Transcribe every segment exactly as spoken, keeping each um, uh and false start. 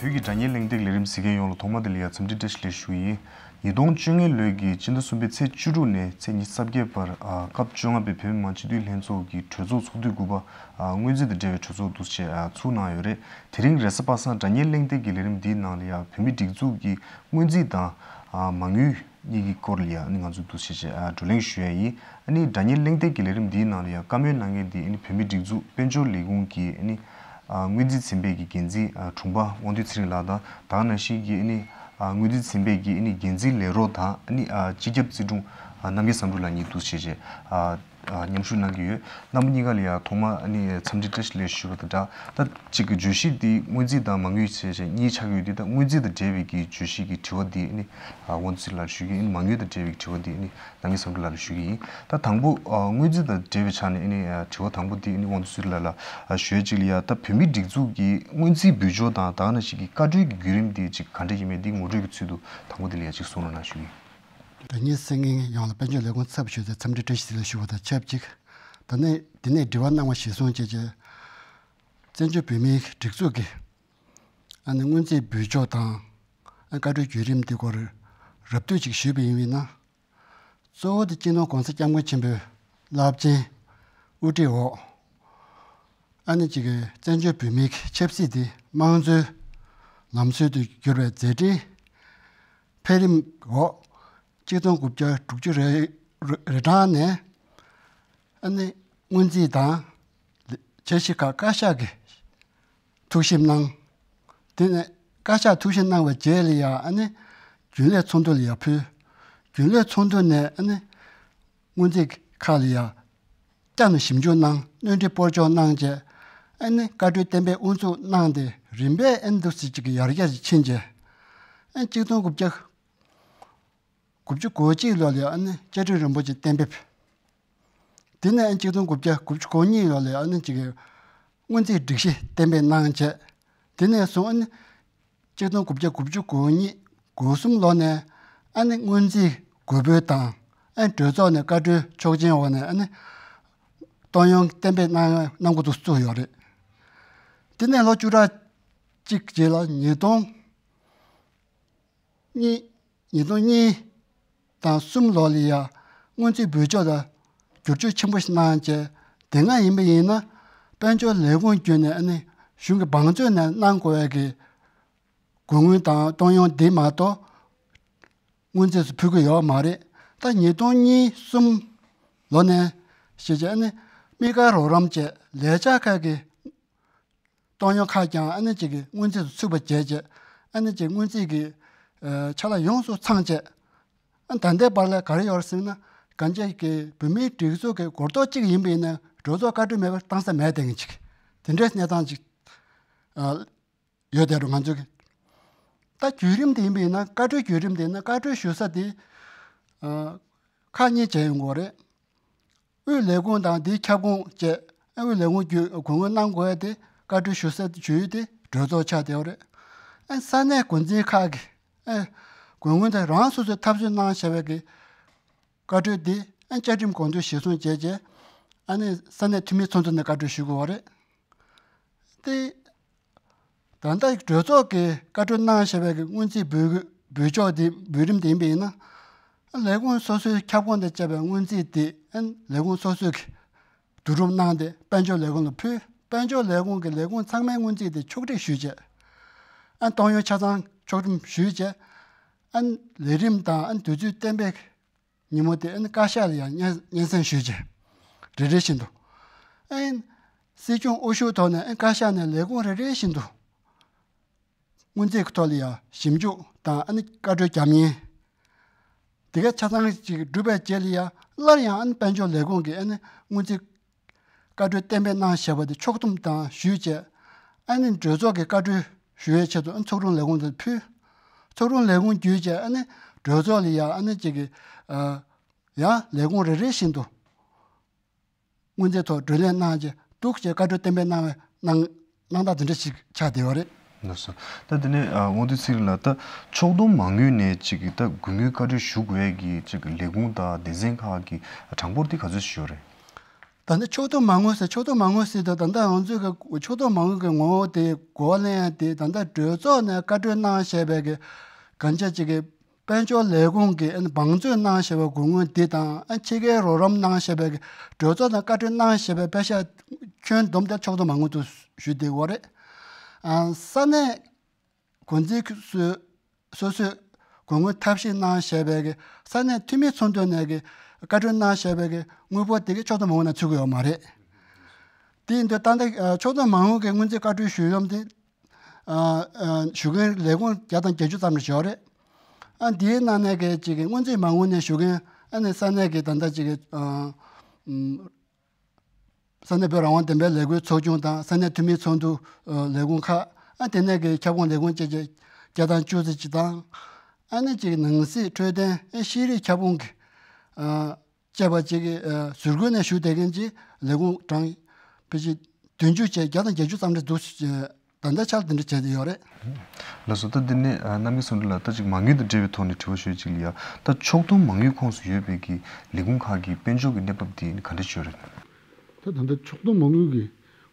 བོད་ཀྱི་སྒྲ་སྙན་གླེང་སྟེགས་ལས་རིམ་གཟིགས་མཁན་ཡོངས་ལ་ཐོག་མ་དེ་ལ་ཡང་འཚམས་འདྲི་བཀྲ་ཤིས་བདེ་ལེགས་ཞུ་གི་ཡིན། ཉིས་སྟོང་བཅོ་ལྔ་ལོའི་གི་སྤྱི་ཟླ་གསུམ་པའི་ཚེས་བཅུ་དྲུག་ནས་ཚེས་ཉི་ཤུ་རྩ་བརྒྱད་བར་ཨ་སྐབས་བཅོ་ལྔ་པའི་བོད་མི་མང་སྤྱི་འཐུས་ལྷན་ཚོགས་ཀྱི་གྲོས་ཚོགས་ཚོགས་དུས་དགུ་པ་ཨ་སྔོན་རྩིས་དང་འབྲེལ་བའི་གྲོས་ཚོགས་འདུ་བྱས་ཨ་ཚུགས་གནང་ཡོད་རེད། དེ་རིང་རེས་གཟའ་པ་སངས་སྒྲ་སྙན་གླེང་སྟེགས་ཀྱི་ལས་རིམ་འདིའི་ནང་ལ་ཡང་བོད་མིའི་སྒྲིག་འཛུགས་ཀྱི་སྔོན་རྩིས་དང་ཨ་མ་དངུལ་གཉིས་ཀྱི་སྐོར་ལ་ཡང་ཨ་ནི་ང་ཚོས་འདུ་བྱེད་བྱས་ཨ་བགྲོ་གླེང་ཞུ་ཡ་ཡིན། ཨ་ནི་སྒྲ་སྙན་གླེང་སྟེགས་ཀྱི་ལས་རིམ་འདིའི་ནང་ལ་ཡང་བཀའ་མོལ་གནང་མཁན་འདི་ཨ་ནི་བོད་མིའི་སྒྲིག་འཛུགས་དཔལ་འབྱོར་ལས་ཁུངས་ཀྱི་ཨ་ནི་ཨ་སྔོན་རྩིས་ཚན་པའི་གི་འགན་འཛིན་ཨ་དྲུང་པ་དབང་འདུས་ཚེ་རིང་ལགས་དང་ད་ག་ནང་བཞིན་གྱི་ཨ་ནི་ཨ་སྔོན་རྩིས་ཚན་པའི་གི་ཨ་ནི་འགན་འཛིན་ལས་རོགས་དང་ཨ་ནི་ཨ་སྤྱི་ཁྱབ་རྩིས་དྲུང་ཨ་རྣམ་རྒྱལ་བསམ་གྲུབ་ལགས་གཉིས་འདུ་བྱེད་བྱས་ཨ་ཨ་མཉམ་ཞུགས་གནང་གི་ཡོད། རྣམ་པ་གཉིས་ཀ་ལ་ཡང་ཐོག་མ་ཨ་ནི་འཚམས་འདྲི་བཀྲ་ཤིས་བདེ་ལེགས་ཞུ་བ་དང་སྦྲགས་ད་གཅིག་གི་བརྗོད་གཞི་འདི་སྔོན་རྩིས་དང་མ་དངུལ་ཞེས་བྱས་གཉིས་ཆགས་ཡོད་དེ་ད་སྔོན་རྩིས་དང་འབྲེལ་བའི་གི་བརྗོད་གཞི་གི་དྲི་བ་འདི་ཨ་ནི་ཨ་དབང་འདུས་ཚེ་རིང་ལགས་ལ་ཞུ་གི་ཡིན། མ་དངུལ་དང་འབྲེལ་བའི་དྲི་བ་འདི་ཨ་ནི་རྣམ་རྒྱལ་བསམ་གྲུབ་ལགས་ལ་ཞུ་གི་ཡིན། ད་དང་པོ་ཨ་སྔོན་རྩིས་དང་འབྲེལ་བའི་ཆ་ནས་ཨ་ནི་ཨ་དྲི་བ་དང་པོ་འདི་ཨ་ནི་དབང་འདུས་ཚེ་རིང་ལགས་ལ་ཨ་ཞུ་ཡ་གཅིག་ལ་ཡ་ད་བོད་མིའི་སྒྲིག་འཛུགས་ཀྱི་སྔོན་རྩིས་འབུལ་ཕྱོགས་དང་ད་ག་ནང་བཞིན་གྱི་བཀའ་འཁྲོལ་གྱི་བརྒྱུད་རིམ་འདི་ཅིག་ག་འདྲ་ཡིན་མིན་འདི་ངོ་སྤྲོད་ཀྱི་ཚུལ་དུ་དང་པོ་འདི་ལ་ཡ་ཅིག་གསུང་རོགས་གནང་ཞུ་གི་ཡིན། སྒྲ་སྙན་གསན་མཁན་ཡོངས་ལ་དཔལ་འབྱོར་ལས་ཁུངས་ཚབ་ཞུ་སའི་འཚམས་འདྲི་བཀྲ་ཤིས་བདེ་ལེགས་ཞུ་བ་དང་ཆབས་ཅིག་ད་ནས་འདི་ནས་དྲི་བ་གནང་བ་གཞིར་བཟུང་བྱས་རྗེས་བཙན་བྱོལ་བོད་མིའི་སྒྲིག་འཛུགས་ཀྱི་ཨ་ནི་སྔོན་རྩིས་འབུལ་ཕྱོགས་དང་ཨ་བཀའ་འཁྲོལ་བརྒྱུད་རིམ་འདི་སྐོར་རབ་བསྡུས་ཅིག་ཞུས་པ་ཡིན་པས་ན། གཙོ་བོ་དེ་སྤྱི་ནོར་༸གོང་ས་༸སྐྱབས་མགོན་ཆེན་པོའི་རླབས་ཆེན་དབུ་ཁྲིད་འོག་ཨ་ནི་ཅིག་གི་བཙན་བྱོལ་བོད་མིའི་ཆབ་སྲིད་དེ་དམངས་གཙོའི་ལམ་སྲོལ་དུ་གྱུར་བའི་མཛད་འཕྲིན་འཕེལ་རིམ་འོག་གཅིག་སྟོང་དགུ་བརྒྱ་དྲུག་ཅུ་རེ་རེ་གྲངས་ནས་ཨ་ནི་སྔོན་རྩིས་དང་འཆར་གཞི་ཁག་བཀའ་ཤག་གིས་ཐུགས་ཞིབ་གནང་། དེ་ནས་བཀའ་ཤག་ཐུགས་ཞིབ་གནང་བའི་རྗེས་ལ་ཡང་ཨ་ནི་རྒྱུན་ལས་ཚོགས་འདུ་ལ་ཡང་ཕུལ། རྒྱུན་ལས་ཚོགས་འདུ་ནས་ཨ་ནི་སྔོན་རྩིས་ཁག་ལ་ཡང་བསྐྱར་ནས་ཞིབ་འཇུག་གནང་། སྣོན་འཕྲི་སྤོར་སྦྱོར་གནང་རྗེས་ཨ་ནི་བཀའ་འཁྲོལ་གཏན་འབེབས་དབུ་འཛུགས་གནང་སྟེ་རིམ་པས་ཨ་ནི་འདུག་སེ་ཅིག་གི་ཡར་རྒྱས་ཕྱིན་རྗེས་ཨ་ནི་གཅིག་སྟོང་དགུ་བརྒྱ་དགུ་བཅུ་གོ་གཅིག་ལོ་ལ་ཨ་ནི་བཅའ་ཁྲིམས་རིན་པོ་ཆེ་གཏན་འབེབས། དེ་ནས་ཨ་ནི་གཅིག་སྟོང་དགུ་བརྒྱ་དགུ་བཅུ་གོ་གཉིས་ལོ་ལ་ཨ་ནི་ཅིག་སྔོན་རྩིས་སྒྲིག་གཞི་གཏན་འབེབས་གནང་བྱས། དེ་ནས་བཟུང་ཨ་ནི་གཅིག་སྟོང་དགུ་བརྒྱ་དགུ་བཅུ་གོ་གཉིས་གོ་གསུམ་ལོ་ནས་ཨ་ནི་སྔོན་རྩིས་དགོས་འབོད་དང་ཨ་ནི་གྲོས་ཚོགས་ནས་བཀའ་འཁྲོལ་ཆོག་མཆན་འོག་ནས་ཨ་ནི་གཏོང་ཡོང་གཏན་འབེབས་གནང་གནང་འགོ་ཚུགས་ཡོད་རེད། དེ་ནས་ལོ་བཅུ་ཕྲག་གཅིག་རྗེས་ལ་ཉིས་སྟོང་གཉིས། ཉིས་སྟོང་གཉིས་དང་གསུམ་ལོ་ལ་ཡ་སྔོན་རྩིས་འབུལ་ཕྱོགས་ལ་བསྒྱུར་བཅོས་ཆེན་པོ་ཞིག་གནང་རྗེས། དེ་སྔ་ཡིན་པ་ཡིན་ན་དཔལ་འབྱོར་ལས་ཁུངས་བརྒྱུད་ནས་ཨ་ནི་གཞུང་གི་བང་མཛོད་ནས་གནང་དགོས་པའི་གི་དགོས་དངུལ་དང་གཏོང་ཡོང་འདི་མ་གཏོགས་སྔོན་རྩིས་སུ་ཕུལ་གི་ཡོད་མ་རེད། ད་ཉིས་སྟོང་གཉིས་གསུམ་ལོ་ནས་བྱས་རྗེས་ཨ་ནི་དམིགས་བཀར་རོགས་རམ་བཅས་ལས་འཆར་ཁག་གི་གཏོང་ཡོང་ཁག་ཀྱང་ཨ་ནི་ཅིག་གི་སྔོན་རྩིས་སུ་ཚུད་པ་བྱས་རྗེས་ཨ་ནི་ཅིག་སྔོན་རྩིས་ཀྱི་ཨ་ཕྱག་ལས་ཡོངས་སུ་ཚང་རྗེས་ཨ་ད་ལྟའི་བར་ལ་ག་རེ་ཡོད་རེད་ཟེར་ན་གང་ཅི་གི་བོད་མིའི་སྒྲིག་འཛུགས་ཀྱི་སྒོར་རྡོག་གཅིག་ཡིན་པ་ཡིན་ན་གྲོས་ཚོགས་བཀའ་འཁྲོལ་མེད་པར་བཏང་ས་མེད་དེ་ཅིག་དེ་འདྲའི་གནས་སྟངས་ཅིག་ཨ་ཡོད་དེ་རུ་ང་ཚོ་གི་ད་བརྒྱུད་རིམ་དེ་ཡིན་པ་ཡིན་ན་བཀའ་འཁྲོལ་བརྒྱུད་རིམ་དེ་ཡིན་ན་བཀའ་འཁྲོལ་ཞུ་ས་དེ་ཨ་ཁག་གཉིས་བྱས་ཡོང་གི་ཡོད་རེད། དབུས་ལས་ཁུངས་དང་དེའི་ཁྱབ་ཁོངས་བཅས་དབུས་ལས་ཁུངས་བརྒྱུད་དགོས་དངུལ་གནང་དགོས་ཏེ་བཀའ་འཁྲོལ་ཞུ་ས་ཞུ་ཡུལ་དེ་གྲོས་ཚོགས་ཆགས་བསྡད་ཡོད་རེད། ཨ་ས་གནས་འགོ་འཛིན་ཁག་གིས་ཨ་དགོས་དངུལ་དེ་རང་སོ་སོས་འཐབ་རྩོད་གནང་བྱས་པའི་གི་བཀའ་འཁྲོལ་འདི་ཨ་བཅའ་ཁྲིམས་དགོངས་དོན་གཞིར་བཟུང་བྱས་རྗེས་ཨ་ནི་ས་གནས་འཐུས་མིའི་ཚོགས་འདུ་ནས་བཀའ་འཁྲོལ་ཞུ་དགོས་པ་རེད། དེ། ད་ལྟ་གྲོས་ཚོགས་ཀྱིས་བཀའ་འཁྲོལ་གནང་བཞག་པའི་སྔོན་རྩིས་འབུལ་འབུལ་ཕྱོགས་དེ་འབུལ་རིམ་དེ་ཡིན་པ་ཡིན་ན། ལས་ཁུངས་སོ་སོའི་ཁྱབ་ཁོངས་དང་བཅས་པའི་སྔོན་རྩིས་དེ་ལས་ཁུངས་སོ་སོས་ཀྱིས་བསྡུ་རུབ་གནང་སྟེ་དཔལ་འབྱོར་ལས་ཁུངས་ལ་ཕུལ། དཔལ་འབྱོར་ལས་ཁུངས་ཀྱིས་ལས་ཁུངས་ཚང་མའི་སྔོན་རྩིས་དེ་ཕྱོགས་སྒྲིག་ཞུས་རྗེས། གཏོང་ཡོང་ཆ་ཚང་ཆོག་ཁྲིམས་ཞུས་རྗེས། ལས་རིམ་དང་དུས་ཚོད་གཏན་འབེབས། ཉིན་མོ་དེ་ཨ་ནི་བཀའ་ཤག་ལ་ཡང་སྙན་སྙན་སེང་ཞུས་རྗེས། རེ་རེ་བཞིན་དུ། ཨ་ནི་སྲིད་སྐྱོང་དབུ་བཞུགས་ཐོག་ནས་ཨ་ནི་བཀའ་ཤག་ནས་ལས་ཁུངས་རེ་རེ་བཞིན་དུ། སྔོན་རྩིས་ཀྱི་ཐོག་ལ་ཡང་ཞིབ་འཇུག་དང་ཨ་ནི་བཀའ་འཁྲོལ་རྒྱབ་མཁན། དེ་ག་ཆ་ཚང་ཅིག་གྲུབ་པའི་རྗེས་ལ་ཡང་སླར་ཡང་ཨ་ནི་དཔལ་འབྱོར་ལས་ཁུངས་ཀྱིས་ཨ་ནི་སྔོན་རྩིས། བཀའ་འཁྲོལ་གཏན་འབེབས་གནང་བཞག་པ་དེ་ཕྱོགས་བསྡོམས་དང་ཞུས་བྱས། ཨ་ནི་གྲོས་ཚོགས་ཀྱི་བཀའ་འཁྲོལ་ཞུ་བའི་ཆེད་དུ་ཨ་ནི་ཚོགས་དྲུང་ལས་ཁུངས་དུ་ཕུལ། ཚོགས་དྲུང་ལས་ཁུངས་བརྒྱུད་བྱས་ཨ་ནི་གྲོས་ཚོགས་ལ་ཡང་ཨ་ནི་གཅིག་གི་ཨ་ཡང་ལས་ཁུངས་རེ་རེ་བཞིན་དུ་སྔོན་རྩིས་ཐོག་བགྲོ་གླེང་གནང་རྗེས་འདུག་ཅེས་བཀའ་འཁྲོལ་གཏན་འབེབས་གནང་བའི་གནང་གནང་སྟངས་དེ་འདྲ་ཞིག་ཆགས་བསྡད་ཡོད་རེད། ལགས་སོ། ད་དེ་ནས་ཨ་དབང་འདུས་ཚེ་རིང་ལགས་ད་ཕྱོགས་བསྡོམས་མ་དངུལ་ནས་གཅིག་གི་ད་དགོས་དངུལ་བཀའ་འཁྲོལ་ཞུ་དགོས་ཡས་ཀྱི་གཅིག་གི་ལས་ཁུངས་དང་སྡེ་ཚན་ཁག་གི་གྲངས་འབོར་དེ་ག་ཚོད་ཞིག་ཡོད་རེད། ད་ལྟ་ཕྱོགས་བསྡོམས་མ་དངུལ་ཟེར། ཕྱོགས་བསྡོམས་མ་དངུལ་ཟེར་དུས་ད་ལྟ་ང་ཚོས་ཀྱི་ཕྱོགས་བསྡོམས་མ་དངུལ་གྱི་ངོ་བོ་དེ་གོ་བ་ལེན་ཡ་དེ། ད་ལྟ་གྲོས་ཚོགས་ནས་བཀའ་འཁྲོལ་གནང་བཞག་པའི་གི་གང་ཅི་ཅིག་གི་དཔལ་འབྱོར་ལས་ཁུངས་ཀྱིས་ཨ་ནི་བང་མཛོད་གནང་བཞག་པའི་སྒོར་དངུལ་འདི་དང་། ཨ་ཕྱི་རྒྱལ་རོགས་རམ་གནང་བཞག་པའི་གི་གྲོས་ཚོགས་ནས་བཀའ་འཁྲོལ་གནང་བཞག་པའི་པེ་ཤག་ཁྱོན་བསྡོམས་དེ་ཕྱོགས་བསྡོམས་མ་དངུལ་དུ་ཞུ་བསྡད་ཡོད་རེད། ཨ་ས་གནས་འགོ་འཛིན་སོ་སོས་སྒོར་དངུལ་ཐབས་ཤེས་གནང་བཞག་པའི་གི་ས་གནས་འཐུས་མི་ཚོགས་འདུ་ནས་གི་བཀའ་འཁྲོལ་གནང་བཞག་པའི་གི་དངུལ་འབོར་དེ་གི་ཕྱོགས་བསྡོམས་མ་དངུལ་ནང་ཚུད་ཀྱི་ཡོད་མ་རེད། དེ་ཡིན་དུས་ད་ལྟ་ཕྱོགས་བསྡོམས་མ་དངུལ་གྱི་སྔོན་རྩིས་བཀའ་འཁྲོལ་ཞུ་ཡོང་དེ། ཨ་ཨ་ཞུ་མཁན་ལས་ཁུངས་བརྒྱ་དང་བརྒྱད་ཅུ་ཙམ་རེ་ཡོད་རེད། ཨ་འདིའི་ནང་ནས་གི་ཅིག་གི་སྔོན་རྩིས་མ་དངུལ་ནས་ཞུ་མཁན་ཨ་ནི་ས་གནས་ཀྱི་ད་ལྟ་ཅིག་གི་ཨ་ཨམ་ས་གནས་བོད་རང་དབང་བདེན་པའི་ལས་འགུལ་ཚོགས་ཆུང་དང་། ས་གནས་འཐུས་མི་ཚོགས་འདུ་ཨ་ལས་ཁུངས་ཁག་ཨ་དེ་ནས་ཀྱི་ཁྱབ་ཁོངས་ལས་ཁུངས་བཅས་ཀྱི་བརྒྱ་དང་བཅུ་ཙམ་ཅིག་དང་། ཨ་ནི་ཅིག་ནང་སྲིད་འཕྲོད་བསྟེན་ཨ་ཤེས་རིག་ཁྱབ་ཁོངས་ཀྱི་ཨ་བཅས་པ་ཅིག་གི་ཨ་ཟུར་བཀོལ་ནས་ཞུ་བསྡད་མཁན་གྱི་ལས་ཁུངས་གྲངས་ཕལ་ཆེར་བདུན་ཅུ་བཅས་བརྒྱ་དང་བརྒྱད་ཅུ་ཙམ་རེ་འདུག་ད་ལྟའི་ཆར་དེ་འདྲ་བྱས་ཏེ་ཡོད་རེད། ལགས་སོ། ད་འདི་ནས་ཨ་རྣམ་རྒྱལ་ཚོགས་འདུ་ལགས། ད་ཅིག་མ་དངུལ་དང་འབྲེལ་བའི་ཐོག་ནས་དྲི་བ་ཞུ་ཅིག་ལ་ཡ། ད་ཕྱོགས་བསྡོམས་མ་དངུལ་ཁོངས་སུ་ཡོད་པའི་གི་ལས་ཁུངས་ཁག་གི་དཔལ་འབྱོར་གྱི་གནས་བབ་དེ་ག་འདྲ་ཞིག་ཡོད་རེད། ད་ད་ལྟ་ཕྱོགས་བསྡོམས་མ་དངུལ་གྱི་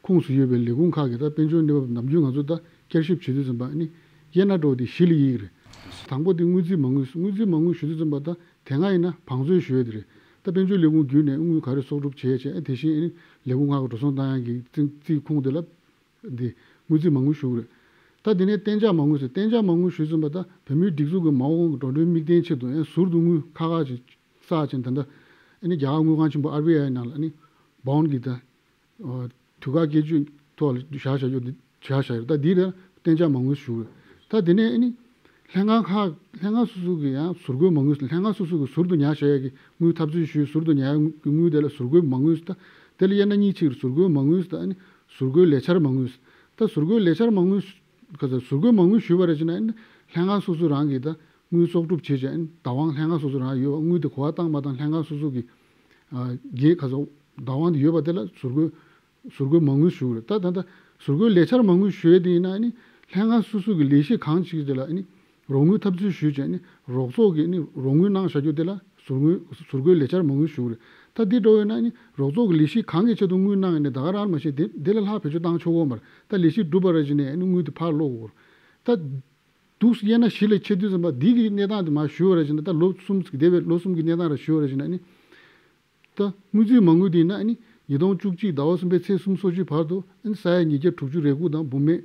ཁོངས་སུ་ཡོད་པའི་ལས་ཁུངས་ཁག་གི་ད་དཔལ་འབྱོར་གནས་བབ་ནམ་རྒྱུན་ང་ཚོ་ད་བསྐྱར་ཞིབ་བྱེད་དུས་ཙམ་པ་ཨ་ནི་དབྱེ་ན་འགྲོ་དེ་བཞི་ལ་དབྱེ་གི་རེད། དང་པོ་དེ་དངུལ་རྩིས་མ་དངུལ། དངུལ་རྩིས་མ་དངུལ་ཞུ་དུས་ཙམ་པ་ད་དེ་སྔ་ཡིན་ན་བང་མཛོད་ཞུ་ཡས་དེ་རེད། ད་དཔལ་འབྱོར་ལས་ཁུངས་བརྒྱུད་ནས་དངུལ་ག་རེ་གསོག་སྒྲུབ་བྱས་བྱས། ཨ་དེ་བཞིན་ཨ་ནི་ལས་ཁུངས་ཁག་གི་འགྲོ་སོང་བཏང་ཡག་གི་རྩིས་རྩིས་ཁུངས་དེ་ལ་འདི་དངུལ་རྩིས་མ་དངུལ་ཞུ་གི་རེད། ད་དེ་ནས་གཏན་འཇགས་མ་དངུལ་ཟེར། གཏན་འཇགས་མ་དངུལ་ཞུས་ཙམ་པ་ད་བོད་མིའི་སྒྲིག་འཛུགས་ཀྱི་མ་འོངས་ཀྱི་འགྲོ་གྲོན་དམིགས་གཏད་ཆེད་དུ་ཨེ་ཟུར་དུ་དངུལ་ཁག་ཁག་ཅིག་བསགས་བྱས། ད་ལྟ་ཨ་ནི་རྒྱ་གར་དངུལ་ཁང་ཆེན་པོ་ཨར་བི་ཨའི་ནང་ལ་ཨ་ནི་བོན་གྱི་ད་ཨ་དུས་བཀག་བསྐྱེད་ཆོད་ཐོག་ལ་བཞག་བཞག་ཡོད། འདི་བཞག་བཞག་ཡོད། ད་འདི་ལ་གཏན་འཇགས་མ་དངུལ་ཞུ་གི་རེད། ད་དེ་ནས་ཨ་ནི་ལྷན་ཁང་ཁག་ལྷན་ཁང་སོ་སོ་གི་ཡང་ཟུར་བཀོལ་མ་དངུལ། ལྷན་ཁང་སོ་སོ་གི་ཟུར་དུ་ཉར་བཞག་ཡག་གི་དངུལ་ཐབས་རྩོད་ཞུས། ཟུར་དུ་ཉར་ཡག་དངུལ་དེ་ལ་ཟུར་བཀོལ་མ་དངུལ་ཟེར། ད་དེ་ལ་དབྱེ་ན་གཉིས་ཕྱེ་གི་རེད། ཟུར་བཀོལ་མ་དངུལ་ཟེར་དང་ཨ་ནི་ཟུར་བཀོལ་ལས་འཆར་མ་དངུལ་ཟེར། ད་ཟུར་བཀོལ་ལས་འཆར་མ་དངུལ་ག་ཚོད་ཟུར་བཀོལ་མ་དངུལ་ཞུས་པ་རེད་ཅེ་ན། ཨ་ནི་ལྷན་ཁང་སོ་སོ་རང་གིས་ད་དངུལ་གསོག་སྒྲུབ་བྱས་བྱས། ཨ་ནི་བདག་དབང་ལྷན་ཁང་སོ་སོ་རང་ཡོད་པ། དངུལ་དེ་གོ་བ་བཏང་མ་བཏང་ལྷན་ཁང་སོ་སོ་གི་ཨ་སྒེར་ག་ཚོད་བདག་དབང་དེ་ཡོད་པ་དེ་ལ་ཟུར་བཀོལ་ཟུར་བཀོལ་མ་དངུལ་ཞུ་གི་རེད། ད་ད་ད་ཟུར་བཀོལ་ལས་འཆར་མ་དངུལ་ཞུ་ཡས་དེ་ཡིན་ན་ཨ་ནི་ལྷན་ཁང་སོ་སོ་གི་ལས་གཞི་གང་ཞིག་དེ་ལ་ཨ་ནི་རོགས་དངུལ་ཐབས་ཚུལ་ཞུས་བྱས། ཨ་ནི་རོགས་ཚོགས་ཀྱིས་ཨ་ནི་རོགས་དངུལ་གནང་བཞག་རྒྱུ་དེ་ལ་ཟུར་དངུལ་ཟུར་བཀོལ་ལས་འཆར་མ་དངུལ་ཞུ་གི་རེད། ད་འདི་འདྲ་བོ་ཡིན་ན་ཨ་ནི་རོགས་ཚོགས་ཀྱི་ལས་གཞི་གང་གི་ཆེད་དུ་དངུལ་གནང་ཡིན་ནའི་ད་ག་རང་མ་ཤེས། དེ་དེ་ལས་ལྷག་བེད་སྤྱོད་བཏང་ཆོག་གི་ཡོད་མ་རེད། ད་ལས་གཞི་གྲུབ་པ་རེད་ཅེ་ནས་ཨ་ནི་དངུལ་དེ་ཕར་སློག་དགོས་རེད། ད་འདུག་དབྱེ་ན་བཞི་ལ་ཕྱེ་དུས་ཙམ་པ་འདི་གི་གནས་སྟངས་དེ་མར་ཞུ་བ་རེད་ཅེ་ན། ད་ལོ་གསུམ་ཟེར་གི་འདས་པའི་ལོ་གསུམ་གྱི་གནས་སྟངས་ར་ཞུ་བ་རེད་ཅེ་ན། ཨ་ནི་ད་དངུལ་རྩིས་མ་དངུལ་དེ་ཡིན་ན་ཨ་ནི་ཉིས་སྟོང་བཅུ་གཅིག་ཟླ་བ་གསུམ་པའི་ཚེས་གསུམ་སོ་གཅིག་བར་དུ་ཨ་ནི་ས་ཡ་ཉིས་བརྒྱ་དྲུག་ཅུ་རེ་དགུ་དང་འབུམ་མེད་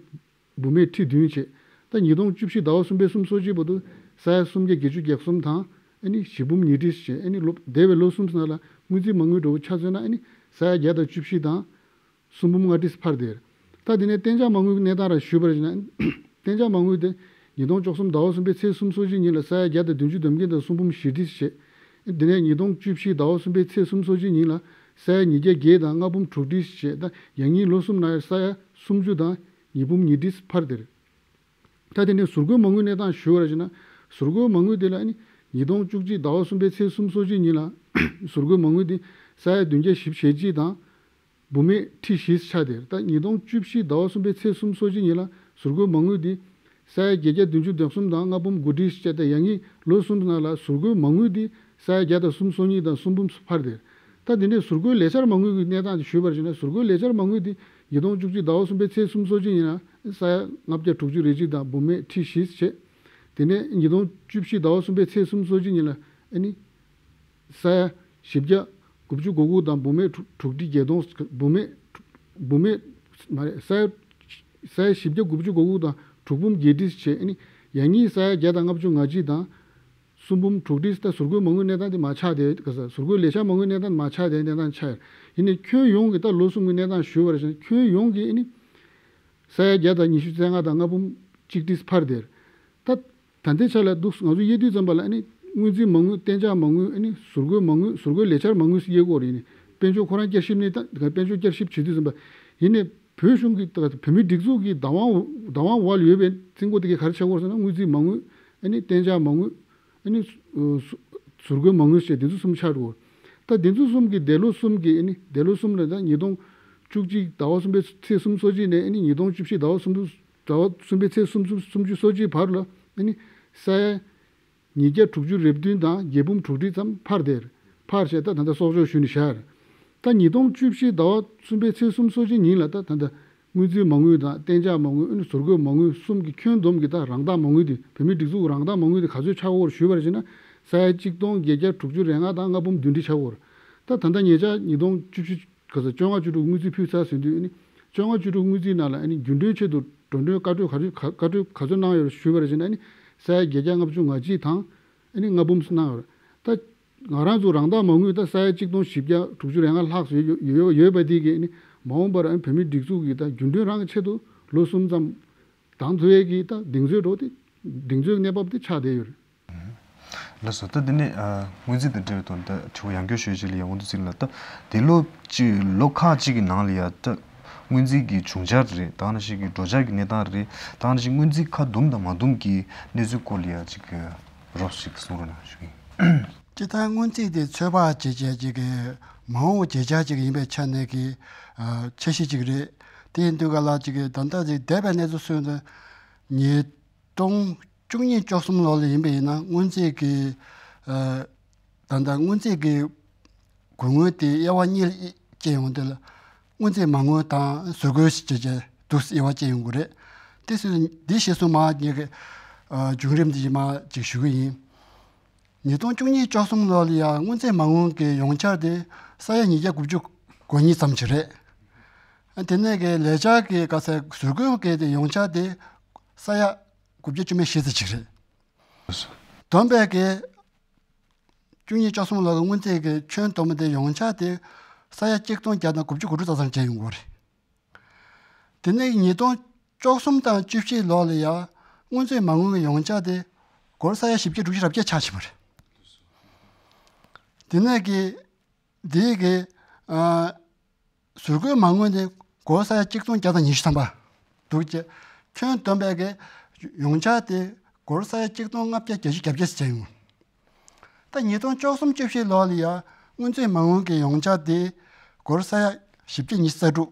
འབུམ་མེད་ཁྲི་བདུན་བྱས། ད་ཉིས་སྟོང་བཅུ་བཞི་ཟླ་བ་གསུམ་པའི་གསུམ་སོ་གཅིག་བར་དུ་ས་ཡ་སུམ་བརྒྱ་བརྒྱད་ཅུ་གྱ་གསུམ་དང་ཨ་ནི་བཞི་འབུམ་ཉི་ཁྲི་བྱས། ཨ་ནི་ལོ་འདས་པའི་ལོ་གསུམ་ནང་ལ་དངུལ་རྩིས་མ་དངུལ་འདྲ་བོ་ཆ་མཚོན་ན་ཨ་ནི་ས་ཡ་བརྒྱ་དང་བཅུ་བཞི་དང་། སུམ་འབུམ་ལྔ་ཁྲི་འཕར་ཏེ། ད་དེ་ནས་གཏན་འཇགས་མ་དངུལ་གནས་སྟངས་ར་ཞུས་པར་བྱས་ན། གཏན་འཇགས་མ་དངུལ་དེ་ཉིས་སྟོང་བཅུ་གསུམ་ཟླ་བ་གསུམ་པའི་ཚེས་གསུམ་སོ་གཅིག་ཉིན་ལ་ས་ཡ་བརྒྱ་དང་བདུན་ཅུ་དོན་བརྒྱད་དང་སུམ་འབུམ་བཞི་ཁྲི་བྱས། དེ་ནས་ཉིས་སྟོང་བཅུ་བཞི་ཟླ་བ་གསུམ་པའི་ཚེས་གསུམ་སོ་གཅིག་ཉིན་ལ་ས་ཡ་ཉིས་བརྒྱ་བརྒྱད་དང་ལྔ་འབུམ་དྲུག་ཁྲི་བྱས། ད་ཡང་སྙིང་ལོ་གསུམ་ནང་ས་ཡ་སུམ་ཅུ་དང་ཉིས་འབུམ་ཉིས་ཁྲི་འཕར་ཏེ། ད་དེ་ནས་ཟུར་བཀོལ་མ་དངུལ་གནས་སྟངས་ཞུ་བར་བྱས་ན། ཟུར་བཀོལ་མ་དངུལ་དེ་ལ་ཨ་ནི་ཉིས་སྟོང་བཅུ་གཅིག་ཟླ་བ་གསུམ་པའི་ཚེས་གསུམ་སོ་གཅིག་ཉིན་ལ་ཟུར་བཀོལ་མ་དངུལ་དེ་ས་ཡ་བདུན་བརྒྱ་བཞི་བཅུ་ཞེ་གཅིག་དང་འབུམ་མེད་ཁྲི་བཞི་ཆགས་ཏེ། ད་ཉིས་སྟོང་བཅུ་བཞི་ཟླ་བ་གསུམ་པའི་ཚེས་གསུམ་སོ་གཅིག་ཉིན་ལ་ཟུར་བཀོལ་མ་དངུལ་དེ་ས་ཡ་བརྒྱད་བརྒྱ་བདུན་ཅུ་དོན་གསུམ་དང་ལྔ་འབུམ་དགུ་ཁྲི་བྱས། ད་ཡང་སྙིང་ལོ་གསུམ་ནང་ལ་ཟུར་བཀོལ་མ་དངུལ་དེ་ས་ཡ་བརྒྱ་དང་གསུམ་སོ་གཉིས་དང་སུམ་འབུམ་འཕར་ཏེ། ད་དེ་ནས་ཟུར་བཀོལ་ལས་འཆར་མ་དངུལ་གྱི་གནས་སྟངས་དེ་ཞུས་པར་བྱས་ན། ཟུར་བཀོལ་ལས་འཆར་མ་དངུལ་དེ་ཉིས་སྟོང་བཅུ་གཅིག་ཟླ་བ་གསུམ་པའི་ཚེས་གསུམ་སོ་གཅིག་ཉིན་ལ་ས་ཡ་ལྔ་བརྒྱ་དྲུག་ཅུ་རེ་གཅིག་དང་འབུམ་མེད་ཁྲི་བཞི་བྱས། དེ་ནས་ཉིས་སྟོང་བཅུ་བཞི་ཟླ་བ་གསུམ་པའི་ཚེས་གསུམ་སོ་གཅིག་ཉིན་ལ་ཨ་ནི་ས་ཡ་བཞི་བརྒྱ་དགུ་བཅུ་གོ་དགུ་དང་འབུམ་མེད་དྲུག་དྲུག་ཁྲི་བརྒྱད་སྟོང་། འབུམ་མེད་དྲུག་འབུམ་མེད་མ་རེད། ས་ཡ་ས་ཡ་བཞི་བརྒྱ་དགུ་བཅུ་གོ་དགུ་དང་དྲུག་འབུམ་བརྒྱད་ཁྲི་བྱས། ཨ་ནི་ཡང་སྙིང་ས་ཡ་བརྒྱ་དང་ལྔ་བཅུ་ང་གཅིག་དང་སུམ་འབུམ་དྲུག་ཁྲི། ད་ཟུར་བཀོལ་མ་དངུལ་གནས་སྟངས་དེ་མར་ཆག་དེ་ག་ས་ཟུར་བཀོལ་ལས་འཆར་མ་དངུལ་གནས་སྟངས་མར་ཆག་དེ་གནས་སྟངས་ཆགས་ཡོད། ཡིན་ནའི་ཁྱོན་ཡོངས་ཀྱི་ད་ལོ་གསུམ་གྱི་གནས་སྟངས་ཞུ་བར་བྱས་ན། ཁྱོན་ཡོངས་ཀྱི་ཨ་ནི་ས་ཡ་བརྒྱ་དང་ཉི་ཤུ་རྩ་ལྔ་དང་ལྔ་འབུམ་གཅིག་ཁྲི་འཕར་དེར། ད་ད་ལྟའི་ཆ་ལ་འདུག་ང་ཚོ་དབྱེ་དུས་ཙམ་པ་ལ་ཨ་ནི་དངུལ་རྩིས་མ་དངུལ། གཏན་འཇགས་མ་དངུལ། ཨ་ནི་ཟུར་བཀོལ་མ་དངུལ། ཟུར་བཀོལ་ལས་འཆར་མ་དངུལ་ཟེར་དབྱེ་དགོས་རེད། ཨ་ནི་དཔལ་འབྱོར་ཁོ་རང་བསྐྱར་ཞིབ་ནས། ད་དཔལ་འབྱོར་བསྐྱར་ཞིབ་བྱེད་དུས་ཙམ་པ་ཡིན་ནའི་བོད་གཞུང་གི་ད་བོད་མིའི་སྒྲིག་འཛུགས་ཀྱི་བདག་དབང་བདག་དབང་འོག་ལ་ཡོད་པའི་རྩིས་འགོ་དེ་གས་ག་རེ་ཆགས་ཀྱི་ཡོད་ཟེར་ན། དངུལ་རྩིས་མ་དངུལ། ཨ་ནི་གཏན་འཇགས་མ་དངུལ། ཨ་ནི་ཟུ་ཟུར་བཀོལ་མ་དངུལ་བཅས་དེ་ཚོ་གསུམ་ཆགས་འགྲོ། ད་དེ་ཚོ་གསུམ་གྱི་འདས་ལོ་གསུམ་གྱི། ཨ་ནི་འདས་ལོ་གསུམ་ལ་ད་ཉིས་སྟོང་བཅུ་གཅིག་ཟླ་བ་གསུམ་པའི་ཚེས་གསུམ་སོ་གཅིག་ནས་ཨ་ནི་ཉིས་སྟོང་བཅུ་བཞི་ཟླ་བ་གསུམ་པའི་ཟླ་བ་གསུམ་པའི་ཚེས་སུམ་ཅུ་སོ་གཅིག་བར་ལ་ཨ་ནི་ས་ཡ་ཉིས་བརྒྱ་དྲུག་ཅུ་རེ་བདུན་དང་བརྒྱད་འབུམ་དྲུག་ཁྲི་ཙམ་འཕར་དེར། འཕར་བྱས་ད་ད་ལྟ་གསོག་འཇོག་ཞུས་ནས་བཞག་ད་ཉིས་སྟོང་བཅུ་བཞི་ཟླ་བ་གསུམ་པའི་ཚེས་གསུམ་སོ་གཅིག་ཉིན་ལ་ད་ད་ལྟ་དངུལ་རྩིས་མ་དངུལ་དང་གཏན་འཇགས་མ་དངུལ། ཨ་ནི་ཟུར་བཀོད་མ་དངུལ་གསུམ་གྱི་ཁྱོན་བསྡོམས་ཀྱི་ད་རང་བདག་མ་དངུལ་དེ། བོད་མིའི་སྒྲིག་འཛུགས་རང་བདག་མ་དངུལ་དེ་ག་ཚོད་ཆགས་ཡོད་རེད་ཞུས་པ་རེད་ཟེར་ན། ས་ཡ་གཅིག་སྟོང་བརྒྱད་བརྒྱ་དྲུག་ཅུ་རེ་ལྔ་དང་ལྔ་འབུམ་བདུན་ཁྲི་ཆགས་ཡོད་རེད། ད་ད་ལྟ་ཉེ་ཆར་ཉིས་སྟོང་བཅུ་བཞི་ག་ས་བཅོ་ལྔ་བཅུ་དྲུག་དངུལ་རྩིས་ཕུལ་ཚར་ཟིན་དུས། ཨ་ནི་བཅོ་ལྔ་བཅུ་དྲུག་དངུལ་རྩིས་ནང་ལ་ཨ་ནི་རྒྱུན་གྲོན་ཆེད་དུ་འགྲོ་གྲོན་བཀའ་འཁྲོལ་ག་ཚོད་ག་བཀའ་འཁྲོལ་ག་ཚོད་གནང་ཡོད་རེད་ཞུས་པ་རེད་ཟེར་ན། ཨ་ནི་ས་ཡ་བརྒྱད་བརྒྱ་ལྔ་བཅུ་ང་གཅིག་དང་ཨ་ནི་ལྔ་འབུམ་གནང་ཡོད་རེད། ད་ང་རང་ཚོ་རང་བདག་མ་དངུལ་ད་ས་ཡ་གཅིག་སྟོང་བཞི་བརྒྱ་དྲུག་ཅུ་རེ་ལྔ་ལྷག་ཙམ་ཡོད་ཡོད་ཡོད་པ་དེ་གིས་ནི། མ་འོངས་པར་བོད་མིའི་སྒྲིག་འཛུགས་ཀྱི་ད་རྒྱུན་གྲོན་རང་གི་ཆེད་དུ་ལོ་གསུམ་ཙམ་འདང་ཐུབ་ཡས་ཀྱི་ད་གདེང་ཚོད་འགྲོ་དེ། གདེང་ཚོད་གནས་བབ་དེ་ཆགས་བསྡད་ཡོད་རེད། ལགས་སོ། ད་འདི་ནས་ཨ་སྔོན་རྩིས་དང་འབྲེལ་བའི་ཐོག་ནས་ད་དྲི་བ་ཡང་བསྐྱར་ཞུ་ཡས་ཅིག་ལ་ཡ། འོང་དུ་ཚིག་ལ་ད་འདི་ལོ་གཅིག་ལོ་ཁག་ཅིག་གི་ནང་ལ་ཡ་ད་སྔོན་རྩིས་ཀྱི་བྱུང་འཆར་རེད། ད་ནང་བཞིན་གྱི་འགྲོ་འཆར་གྱི་གནས་སྟངས་རེད། ད་ནང་བཞིན་སྔོན་རྩིས་ཁ་བསྡུམས་དང་མ་བསྡུམས་ཀྱི་གནས་ཚུལ་སྐོར་ལ་ཡ་ཅིག་རོབ་ཅིག་གསུང་རོགས་གནང་ཞུ་གི་ཡིན། སྤྱིར་བཏང་སྔོན་རྩིས་དེ་ཚོད་དཔག་བྱེད་བྱེད་ཅིག་གི་མ་འོངས་བརྗོད་བྱ་ཅིག་ཡིན་པའི་ཆ་ནས་ཀྱི་ཨ་འཆར་གཞི་ཅིག་རེད། དེ་ཡིན་དུས་ག་ལ་ཅིག་གི་ད་ལྟ་ཅིག་འདས་པའི་གནས་ཚུལ་སོང་ན། ཉིས་སྟོང་བཅུ་གཉིས་བཅུ་གསུམ་ལོ་ལ་ཡིན་པ་ཡིན་ན་སྔོན་རྩིས་ཀྱི་ཨ་ད་ལྟ་སྔོན་རྩིས་ཀྱི་དགོས་དངུལ་དེ་དབྱེ་བ་གཉིས་ལ་དབྱེ་ཡོང་དུས་ལ། སྔོན་རྩིས་མ་དངུལ་དང་ཟུར་བཀོལ་ཞེས་བྱས་འདུག་དབྱེ་བ་དབྱེ་ཡོང་གི་རེད། དེ་སྲིད་འདི་གཞིར་བཟུང་མར་ངས་ཀྱི་ཨ་བྱུང་རིམ་འདི་མར་ཅིག་ཞུ་གི་ཡིན། ཉིས་སྟོང་བཅུ་གཉིས་བཅུ་གསུམ་ལོ་ལ་ཡང་སྔོན་རྩིས་མ་དངུལ་གྱི་ཡོངས་ཁྱབ་དེ་ས་ཡ་ཉིས་བརྒྱ་དགུ་བཅུ་གོ་གཉིས་ཙམ་ཞིག་རེད། དེ་ནས་ཀྱི་ལས་འཆར་གྱི་ག་ཚད་ཟུར་བཀོལ་གྱི་དེ་ཡོངས་ཁྱབ་དེ་ས་ཡ་དགུ་བརྒྱ་བཅུ་མེད་བཞི་ཙམ་ཞིག་རེད། བསྡོམས་པས་ཀྱི་བཅུ་གཉིས་བཅུ་གསུམ་ལོ་གི་སྔོན་རྩིས་ཀྱི་ཁྱོན་བསྡོམས་པ་དེ་ཡོངས་ཁྱབ་དེ་ས་ཡ་གཅིག་སྟོང་བརྒྱ་དང་དགུ་བཅུ་གོ་དྲུག་ཙམ་ཙམ་བྱས་ཡོང་གི་རེད། དེ་ནས་ཉིས་སྟོང་བཅུ་གསུམ་དང་བཅུ་བཞི་ལོ་ལ་ཡང་སྔོན་རྩིས་མ་དངུལ་གྱི་ཡོངས་ཁྱབ་དེ་སྒོར་ས་ཡ་བཞི་བརྒྱ་དྲུག་ཅུ་རེ་བརྒྱད་ཆགས་ཕྱིན་པ་རེད། དེ་ནས་ཀྱི་འདི་གི་ཨ་ཟུར་བཀོལ་མ་དངུལ་དེ་སྒོར་ས་ཡ་གཅིག་སྟོང་བརྒྱ་དང་ཉི་ཤུ་ཐམ་པ་འདུག་ཅེས། ཁྱོན་བསྡོམས་པའི་གི་ཡོངས་ཁྱབ་དེ་སྒོར་ས་ཡ་གཅིག་སྟོང་ལྔ་བརྒྱ་བརྒྱད་ཅུ་གྱ་བརྒྱད་ཙམ་ཡོང་། ད་ཉིས་སྟོང་བཅུ་གསུམ་བཅུ་བཞི་ལོ་ལ་ཡང་སྔོན་རྩིས་མ་དངུལ་གྱི་ཡོངས་ཁྱབ་དེ་སྒོར་ས་ཡ་བཞི་བརྒྱ་ཉི་ཤུ་རྩ་དྲུག་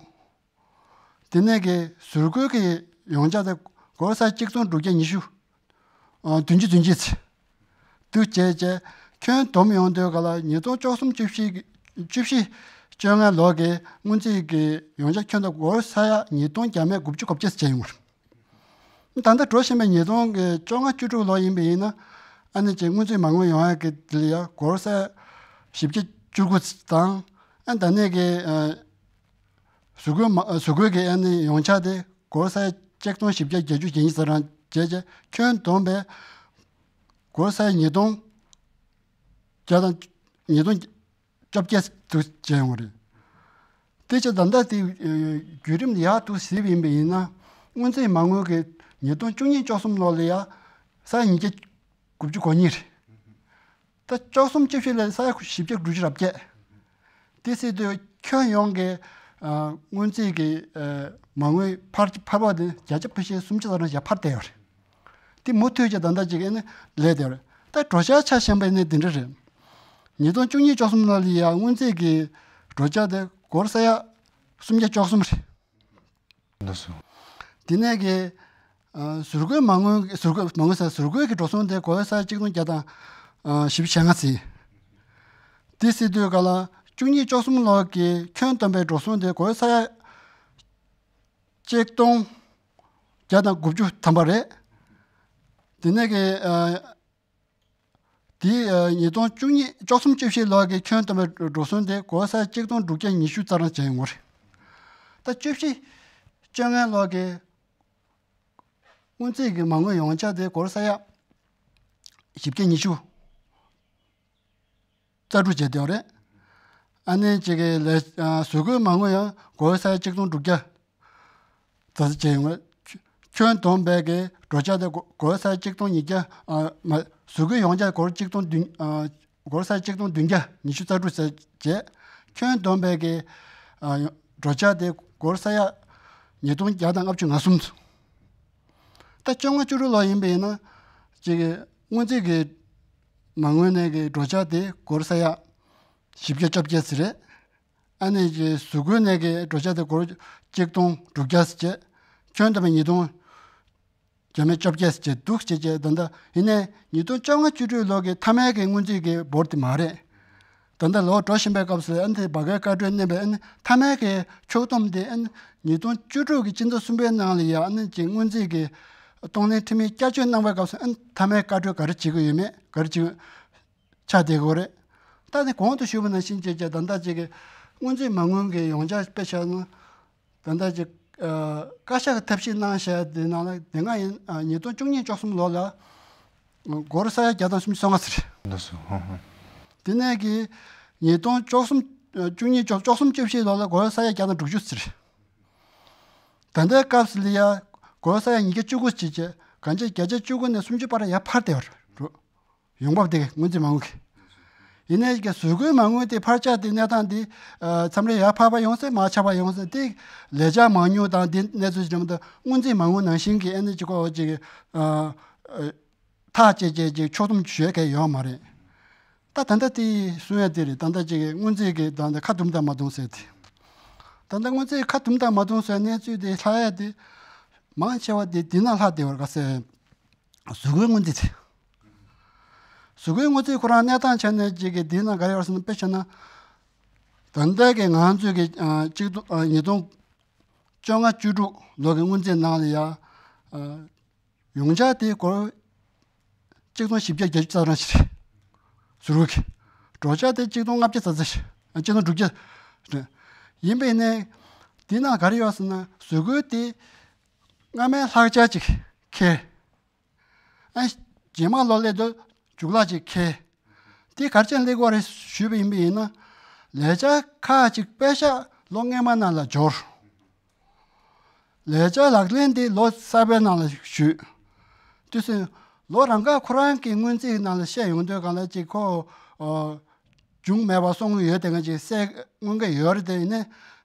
དེ་ནས་ཀྱི་ཟུར་བཀོལ་གྱི་ཡོངས་ཁྱབ་དེ་སྒོར་ས་ཡ་གཅིག་སྟོང་དྲུག་བརྒྱ་ཉི་ཤུ་ཨ་བདུན་ཅུ་བདུན་ཅུ་ཙམ་འདུག་བྱས་བྱས། ཁྱོན་བསྡོམས་ཡོང་དུས་ག་ལ་ཉིས་སྟོང་བཅུ་གསུམ་བཅུ་བཞི་བཅུ་བཞི་བཅོ་ལྔ་ལོ་གི་སྔོན་རྩིས་ཀྱི་ཡོངས་ཁྱབ་ཁྱོན་བསྡོམས་སྒོར་ས་ཡ་ཉིས་སྟོང་བརྒྱ་མེད་དགུ་བཅུ་གོ་བརྒྱད་ཙམ་བྱས་ཡོང་བ་རེད། ད་ལྟ་འགྲོ་བཞིན་པའི་ཉིས་སྟོང་གི་བཅོ་ལྔ་བཅུ་དྲུག་ལོ་ཡིན་པ་ཡིན་ན། ཨ་ནི་ཅིག་སྔོན་རྩིས་མ་དངུལ་ཡོང་ཡག་གི་དེ་ལ་ཡ་སྒོར་ས་ཡ་བཞི་བརྒྱ་བཅུ་དགུ་དང་། ཨ་ད་ནས་ཀྱི་ཨ་ཟུར་བཀོལ་མ་ཟུར་བཀོལ་གྱི་ཨ་ནི་ཡོངས་ཁྱབ་དེ་སྒོར་ས་ཡ་གཅིག་སྟོང་བཞི་བརྒྱ་བརྒྱད་ཅུ་གྱ་གཉིས་ཙམ་རང་བྱས་བྱས། ཁྱོན་བསྡོམས་པས་སྒོར་ས་ཡ་ཉིས་སྟོང་བརྒྱ་དང་ཉིས་སྟོང་བཅོ་བརྒྱད་དུ་བྱས་ཡོང་བ་རེད། དེ་ཕྱིར་ད་ལྟ་དེ་ཨ་བརྒྱུད་རིམ་ཡག་ཏུ་གཟིགས་པ་ཡིན་པ་ཡིན་ན། སྔོན་རྩིས་མ་དངུལ་གྱི་ཉིས་སྟོང་བཅུ་གཉིས་བཅུ་གསུམ་ལོ་ལ་ཡ་ས་ཡ་ཉིས་བརྒྱ་དགུ་བཅུ་གོ་གཉིས་རེད། ད་བཅུ་གསུམ་བཅུ་བཞི་ལ་ས་ཡ་བཞི་བརྒྱ་དྲུག་ཅུ་རེ་བརྒྱད། དེ་སྲིད་དུ་ཁྱོན་ཡོངས་ཀྱི་ཨ་སྔོན་རྩིས་ཀྱི་ཨ་མ་དངུལ་འཕར་འཕར་བ་དེ་བརྒྱ་ཆ་ཕལ་ཆེར་སུམ་ཅུ་ཙམ་རང་ཞིག་འཕར་བསྡད་ཡོད་རེད། དེ་མུ་མཐུད་ཀྱི་ད་ལྟ་ཅིག་ཨ་ནི་ལས་བསྡད་ཡོད་རེད། ད་འགྲོ་འཆར་ཆ་བཞག་པ་ཡིན་ན་འདི་འདྲ་རེད། ཉིས་སྟོང་བཅུ་གཉིས་བཅུ་གསུམ་ལོ་ལ་ཡ་སྔོན་རྩིས་ཀྱི་འགྲོ་འཆར་དེ་སྒོར་ས་ཡ་སུམ་བརྒྱ་བཅུ་གསུམ་རེད། འདུག་སོ། དེ་ནས་ཀྱི་ཨ་ཟུར་བཀོལ་མ་དངུལ་ཟུར་བཀོལ་མ་དངུལ་ཟེར་ཟུར་བཀོལ་གྱི་འགྲོ་སོང་དེ་སྒོར་ས་ཡ་གཅིག་སྟོང་བརྒྱ་དང་ཨ་བཞི་བཅུ་ཞེ་ལྔ་ཟིན། དེ་སྲིད་དུས་ག་ལ་བཅུ་གཉིས་བཅུ་གསུམ་ལོ་གི་ཁྱོན་བསྡོམས་པའི་འགྲོ་སོང་དེ་སྒོར་ས་ཡ་གཅིག་སྟོང་བརྒྱ་དང་དགུ་བཅུ་ཐམ་པ་རེད། དེ་ནས་ཀྱི་ཨ་དེ་ཨ་ཉིས་སྟོང་བཅུ་གཉིས་བཅུ་གསུམ་བཅུ་བཞི་ལོ་གི་ཁྱོན་བསྡོམས་པའི་འགྲོ་སོང་དེ་སྒོར་ས་ཡ་གཅིག་སྟོང་དྲུག་བརྒྱ་ཉི་ཤུ་རྩ་གྲངས་བྱས་ཡོང་བ་རེད། ད་བཅུ་བཞི་བཅོ་ལྔ་ལོ་གི་སྔོན་རྩིས་ཀྱི་མ་དངུལ་ཡོངས་ཆ་དེ་སྒོར་ས་ཡ་བཞི་བརྒྱ་ཉི་ཤུ་རྩ་དྲུག་བྱས་བསྡད་ཡོད་རེད། ཨ་ནི་གཅིག་གི་ལས་ཨ་ཟུར་བཀོལ་མ་དངུལ་ཡང་སྒོར་ས་ཡ་གཅིག་སྟོང་དྲུག་བརྒྱ་རྩ་རྩ་བྱས་ཡོང་བ། ཁྱོན་བསྡོམས་པའི་གི་འགྲོ་འཆར་དེ་སྒོ་སྒོར་ས་ཡ་གཅིག་སྟོང་ཉིས་བརྒྱ་ཨ་མ་ཟུར་བཀོལ་ཡོངས་ཆ་སྒོར་གཅིག་སྟོང་བདུན་ཨ་སྒོར་ས་ཡ་གཅིག་སྟོང་བདུན་བརྒྱ་ཉི་ཤུ་རྩ་དྲུག་ཙམ་བྱས། ཁྱོན་བསྡོམས་པའི་གི་ཨ་འགྲོ་འཆར་དེ་སྒོར་ས་ཡ་ཉིས་སྟོང་བརྒྱ་དང་ལྔ་བཅུ་ང་གསུམ། ད་བཅོ་ལྔ་བཅུ་དྲུག་ལོ་ཡིན་པ་ཡིན་ན་གཅིག་གི་སྔོན་རྩིས་ཀྱི་མ་དངུལ་ནས་ཀྱི་འགྲོ་འཆར་དེ་སྒོར་ས་ཡ་བཞི་བརྒྱ་བཅོ་བརྒྱད་ཙམ་རེད། ཨ་ནི་ཀྱི་ཟུར་བཀོལ་ནས་ཀྱི་འགྲོ་འཆར་དེ་སྒོར་གཅིག་སྟོང་དྲུག་བརྒྱ་ཙམ་བྱས། ཁྱོན་བསྡོམས་པས་ཉིས་སྟོང་བརྒྱ་མེད་བཅོ་བརྒྱད་ཙམ་བྱས་འདུག་ཅེས་བྱས། ད་ལྟ་ཡིན་ནའི་ཉིས་སྟོང་བཅོ་ལྔ་བཅུ་དྲུག་ལོ་གི་མཐའ་མའི་ཀྱི་སྔོན་རྩིས་ཀྱི་འབོར་དེ་མ་རེད། ད་ལྟ་ལོ་འགྲོ་བཞིན་པའི་སྐབས་སུ་ཨ་ནི་བར་བརྒལ་བཀའ་འཁྲོལ་མནན་པའི་ཨ་ནི་མཐའ་མའི་གི་ཕྱོགས་བསྡོམས་དེ་ཨ་ནི་ཉིས་སྟོང་བཅུ་དྲུག་གི་སྤྱི་ཟླ་གསུམ་པའི་ནང་ལ་ཡ་ཨ་ནི་ཅིག་སྔོན་རྩིས་ཀྱི་གཏོང་ལེན་འཐུས་མིས་བསྐྱར་བཅོས་གནང་བའི་སྐབས་སུ་ཨ་ནི་མཐའ་མའི་བཀའ་འཁྲོལ་ག་རེ་བྱེད་ཀྱི་ཡོད་མེད་ག་རེ་བྱེད་ཆགས་བསྡད་ཀྱི་ཡོད་རེད། ད་ནི་གོང་དུ་ཞུས་པ་ནང་བཞིན་བྱས་བྱས་ད་ལྟ་ཅིག་གི་སྔོན་རྩིས་མ་དངུལ་གྱི་ཡོངས་ཁྱབ་དཔེ་བཞག་ན། ད་ལྟ་ཅིག་ཨ། བཀའ་ཤག་གི་ཐབས་ཤེས་གནང་བཞག་དེ་ནང་ལ་དེ་སྔ་ཡིན་ཨ། ཉིས་སྟོང་བཅུ་གཉིས་བཅུ་གསུམ་ལོ་ལ་སྒོར་ས་ཡ་བརྒྱ་དང་སུམ་ཅུ་སོ་ལྔ་ཟེར། འདུག་སོ། ཧོ་ཧོ། དེ་ནས་ཀྱི་ཉིས་སྟོང་བཅུ་གསུམ་བཅུ་གཉིས་བཅུ་བཅུ་གསུམ་བཅུ་བཞི་ལོ་ལ་སྒོར་ས་ཡ་བརྒྱ་དང་དྲུག་ཅུ་ཟེར། ད་ལྟའི་སྐབས་སུ་ལ་ཡ་སྒོར་ས་ཡ་ཉིས་བརྒྱ་བཅུ་དགུ་ཟེར་བྱས་གང་ཅི་བརྒྱ་ཆ་བཅུ་དགུ་ནས་སུམ་ཅུ་བར་ཡར་འཕར་བསྡད་པ་རེད། ཡོང་འབབ་དེ་སྔོན་རྩིས་མ་དངུལ་གྱི། ཡིན་ནའི་གི་ཟུར་བཀོལ་མ་དངུལ་དེ་འཕར་ཆག་དེ་གནས་སྟངས་དེ་ཨ། མཚམས་རེ་ཡར་འཕར་བ་ཡོང་སྲིད་མར་ཆག་པ་ཡོང་སྲིད་དེ་ལས་འཆར་མང་ཉུང་དང་དེ་གནས་ཚུལ་ཅིག་རེད་མ་གཏོགས་སྔོན་རྩིས་མ་དངུལ་ནང་བཞིན་གྱི་ཨ་ནི་ཅིག་ཁོ་ཅིག་ཨ། ཨ། ཐག་བཅད་བཅད་ཅིག་ཕྱོགས་བསྡོམས་ཞུ་ཡ་གང་ཡོད་མ་རེད། ད་ད་ལྟ་དེ་གསུང་ཡ་དེ་རེད། ད་ལྟ་ཅིག་སྔོན་རྩིས་ཀྱི་ད་ལྟ་ཁ་དུམ་དང་མ་དུམ་ཟེར་དེ། ད་ལྟ་སྔོན་རྩིས་ཁ་དུམ་དང་མ་དུམ་ཟེར་གནས་ཚུལ་དེ་ལྷག་ཡ་དེ་མང་ཆེ་བ་དེ་དེ་ན་ལྷག་བསྡད་པ་རེད་ག་ཟེར། ཟུར་བཀོལ་སྔོན་རྩིས་དེ། ཟུར་བཀོལ་སྔོན་རྩིས་ཁོ་རང་གནས་སྟངས་ཆ་ནས་ཅིག་གི་དེ་ན་ག་རེ་ཡོད་ཟེར་ན། དཔེ་བྱས་ན། ད་ལྟ་གི་ང་ཚོས་ཀྱི་ཨ། གཅིག་ཏུ་ཨ། ཉིས་སྟོང་བཅོ་ལྔ་བཅུ་དྲུག་ལོ་གི་སྔོན་རྩིས་ནང་ལ་ཡ། ཨ། ཡོངས་ཆག་དེ་སྒོར་གཅིག་སྟོང་བཞི་བརྒྱ་བརྒྱད་ཅུ་རྩ་གྲངས་ཤིག་རེད། ཟུར་བཀོལ་གྱི། འགྲོ་འཆག་དེ་གཅིག་སྟོང་ལྔ་བརྒྱ་ཙམ་ཙམ་ཞིག་ཨ། གཅིག་སྟོང་དྲུག་བརྒྱ་རེད། ཡིན་པས་ནས་དེ་ནང་ག་རེ་ཡོད་ཟེར་ན། ཟུར་བཀོལ་དེ་སྔ་མའི་ལྷག་ཆ་ཅིག་འཁྱེར། ཨ། རྗེས་མ་ལོ་སླེབས་དུས་རྒྱུགས་ལག་ཅིག་འཁྱེར། དེ་ག་རེ་བྱས་ནས་སླེབས་ཀྱི་ཡོད་རེད་ཞུས་པ་ཡིན་པ་ཡིན་ན། ལས་འཆར་ཁག་ཅིག་པད་ཤག་ལོ་སྔོན་མ་ནང་ལ་འབྱོར། ལས་འཆར་ལག་ལེན་དེ་ལོ་གསར་པའི་ནང་ལ་ཞུས། དུས་ཚོད་ལོ་རང་འགའ་ཁོ་རང་གི་སྔོན་རྩིས་ནང་ལ་བཤད་ཡོང་དུས་སྒང་ལ་ཅིག་ཁོ་ཨ། བྱུང་མེད་པ་གསུང་གི་ཡོད་དེ་ང་ཅིག་གསལ་མངོན་གྱི་ཡོད་རེད། དེ་ཡིན་ནའི་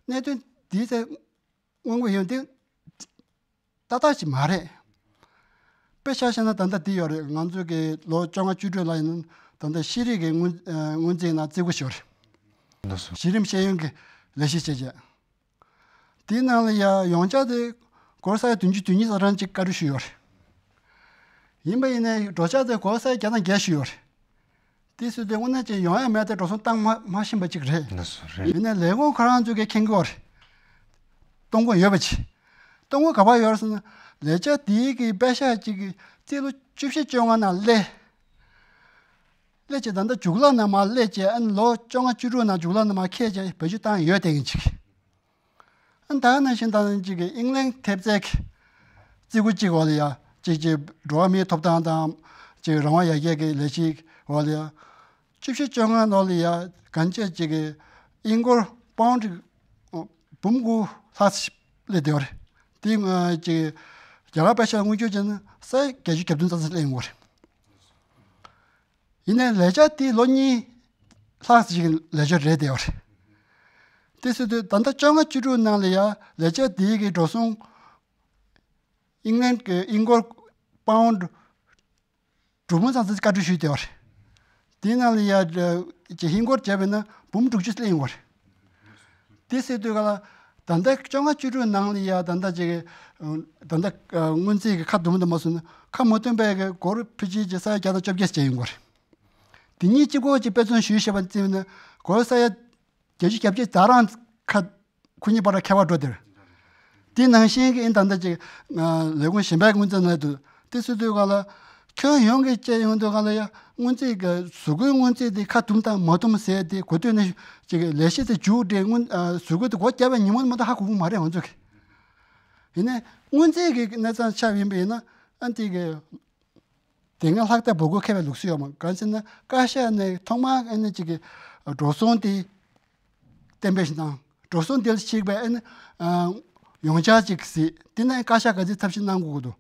གནད་དོན་དེའི་ཚེ་མངོན་གྱི་ཡོད་དེ་ཏག་ཏག་ཅིག་མ་རེད། དཔེ་ཆ་བཤད་ན་ད་ལྟ་འདི་ཡོད་རེད། ང་ཚོ་གི་ལོ་བཅོ་ལྔ་བཅུ་དྲུག་ལ་ཡིན་ན་ད་ལྟ་ཤེས་རིག་གི་སྔོན་སྔོན་རྩིས་ནང་རྩིས་འགོ་ཞུས་རེད། འདུག་སོ། གཞི་རིམ་ཤེས་ཡོན་གྱི་ལས་གཞི་བྱས་བྱས། དེའི་ནང་ལ་ཡ་ཡོངས་ཆག་དེ་སྒོར་ས་ཡ་བདུན་ཅུ་དོན་གཉིས་ཙམ་རང་ཅིག་བཀའ་འཁྲོལ་ཞུས་ཡོད་རེད། ཡིན་པ་ཡིན་ནའི་འགྲོ་འཆག་དེ་སྒོར་ས་ཡ་བརྒྱ་དང་བརྒྱད་ཞུས་ཡོད་རེད། དེ་སུ་དེ་དངོས་གནས་ཅིག་ཡོང་ཡ་མེད་དེ་འགྲོ་སོང་བཏང་མ་མ་ཤེས་པ་ཅིག་རེད། ལགས་སོ་རེད། ཡིན་ནའི་ལས་ཁུངས་ཁོ་རང་ཚོས་ཀྱི་མཁྱེན་གྱི་ཡོད་རེད། གཏོང་སྒོ་ཡོད་པ་ཅིག་གཏོང་སྒོ་ག་པར་ཡོད་རེད་ཟེར་ན། ལས་འཆར་དེའི་གི་པད་ཤག་ཅིག་གི་རྩིས་ལོ་བཅུ་བཞི་བཅོ་ལྔ་ནང་སླེབས། སླེབས་བྱས་ད་ལྟ་རྒྱུགས་ལག་ནང་མར་སླེབས་བྱས་ཨ་ནི་ལོ་བཅོ་ལྔ་བཅུ་དྲུག་ནང་རྒྱུགས་ལག་ནང་མར་འཁྱེར་བྱས་བེད་སྤྱོད་བཏང་ཡོད་དེ་ཡིན་ཅིག་ཨ་ནི་ད་ནང་བཞིན་ད་ནང་ཅིག་གི་ཨིང་ལན་ཐེབས་རྩའི་གི་རྩིས་འགོ་གཅིག་འོག་ལ་ཡ་ཅིག་ཅིག་འགྲོ་བ་མིའི་ཐོབ་ཐང་དང་ཅིག་རང་དབང་ཡར་རྒྱས་ཀྱི་ལས་གཞི་འོག་ལ་ཡ། བཅུ་བཞི་བཅོ་ལྔ་ལོ་ལ་ཡ་གང་ཅི་ཅིག་གི་ཨིན་སྒོར་པའུན་ཌི་འབུམ་དགུ་ལྷག་ཙམ་སླེབས་བསྡད་ཡོད་རེད། དེ་ང་ཅིག་རྒྱ་གར་པད་ཤག་དངུལ་ཆུ་བྱས་ན་ས་ཡ་བརྒྱད་ཅུ་གྱ་བདུན་ཙམ་ཙམ་སླེབས་ཡོང་གི་རེད། ཡིན་ནའི་ལས་འཆར་དེ་ལོ་གཉིས་ལྷག་ཙམ་ཞིག་ལས་འཆར་རེད་བསྡད་ཡོད་རེད། དེ་སྲིད་དུ་ད་ལྟ་བཅོ་ལྔ་བཅུ་དྲུག་ནང་ལ་ཡ་ལས་འཆར་དེའི་གི་འགྲོ་སོང་ཨིང་ལན་གྱི་ཨིན་སྒོར་པའུན་ཌི་དྲུག་འབུམ་ཙམ་ཙམ་བཀའ་འཁྲོལ་ཞུས་བསྡད་ཡོད་རེད། དེའི་ནང་ལ་ཡ་ཅིག་ཧིན་སྒོར་བྱས་པ་ཡིན་ན་འབུམ་དྲུག་ཅུ་སླེབས་ཡོང་གི་རེད། དེ་ཟེར་དུས་ག་ལ་ད་ལྟ་བཅོ་ལྔ་བཅུ་དྲུག་ནང་ལ་ཡ་ད་ལྟ་ཅིག་ད་ལྟ་སྔོན་རྩིས་ཀྱི་ཁ་བསྡོམས་དུ་མ་སོང་ན་ཁ་མ་བསྡོམས་པའི་གི་སྒོར་ཕལ་ཆེར་གྱི་ས་ཡ་བརྒྱ་དང་བཅོ་བརྒྱད་བྱས་ཡོང་གི་རེད། དེ་གཉིས་གཅིག་པོ་ཅིག་དཔེ་མཚོན་ཞུས་བཤད་པ་བརྩིས་ན་སྒོར་ས་ཡ་བརྒྱད་ཅུ་གྱ་བརྒྱད་ད་རང་ཁ་ཁོ་གཉིས་བར་ཁྱད་པར་འགྲོ་དེར། དེ་ནང་བཞིན་གྱི་ཨིན་ད་ལྟ་ཅིག་ལས་ཁུངས་གཞན་པའི་སྔོན་རྩིས་ནང་དུ་དེ་སུ་དུས་ག་ལ་ཁྱོན་ཡོངས་ཀྱི་དཔྱད་ཡོང་དུས་ག་ལ་ཡ་སྔོན་རྩིས་ཀྱི་ཟུར་བཀོལ་སྔོན་རྩིས་དེ་ཁ་བསྡོམས་དང་མ་བསྡོམས་ཟེར་དེ་གོ་ཐོས་ནས་ཅིག་ལས་གཞི་དེ་མཇུག་སྒྲིལ་སྔོན་ཨ་ཟུར་བཀོལ་དེ་སྒོ་བརྒྱབ་པའི་ཉིན་མོ་མ་གཏོགས་ཧ་གོ་གི་མ་རེད་ང་ཚོ་གི། ཡིན་ནའི་སྔོན་རྩིས་ཀྱི་གནས་སྟངས་ཆགས་ཡིན་པ་ཡིན་ན་ཨ་དེ་གི་དེ་སྔ་ལྷག་བསྡད་འབོད་སྐུལ་ཁེལ་བའི་ལུགས་སྲོལ་ཡོད་མ་རེད། གང་ཟེར་ན་བཀའ་ཤག་ནས་ཐོག་མར་ཨ་ནི་ཅིག་གི་འགྲོ་སོང་དེ་གཏན་འབེབས་ཤིག་དང་འགྲོ་སོང་དེ་ལ་གཞིགས་པའི་ཨ་ནི་ཨ་ཡོངས་ཆག་ཅིག་གཟིགས། དེ་ནས་བཀའ་ཤག་ག་ཚོད་ཐབས་ཤེས་གནང་དགོས་ཀྱི་འདུག་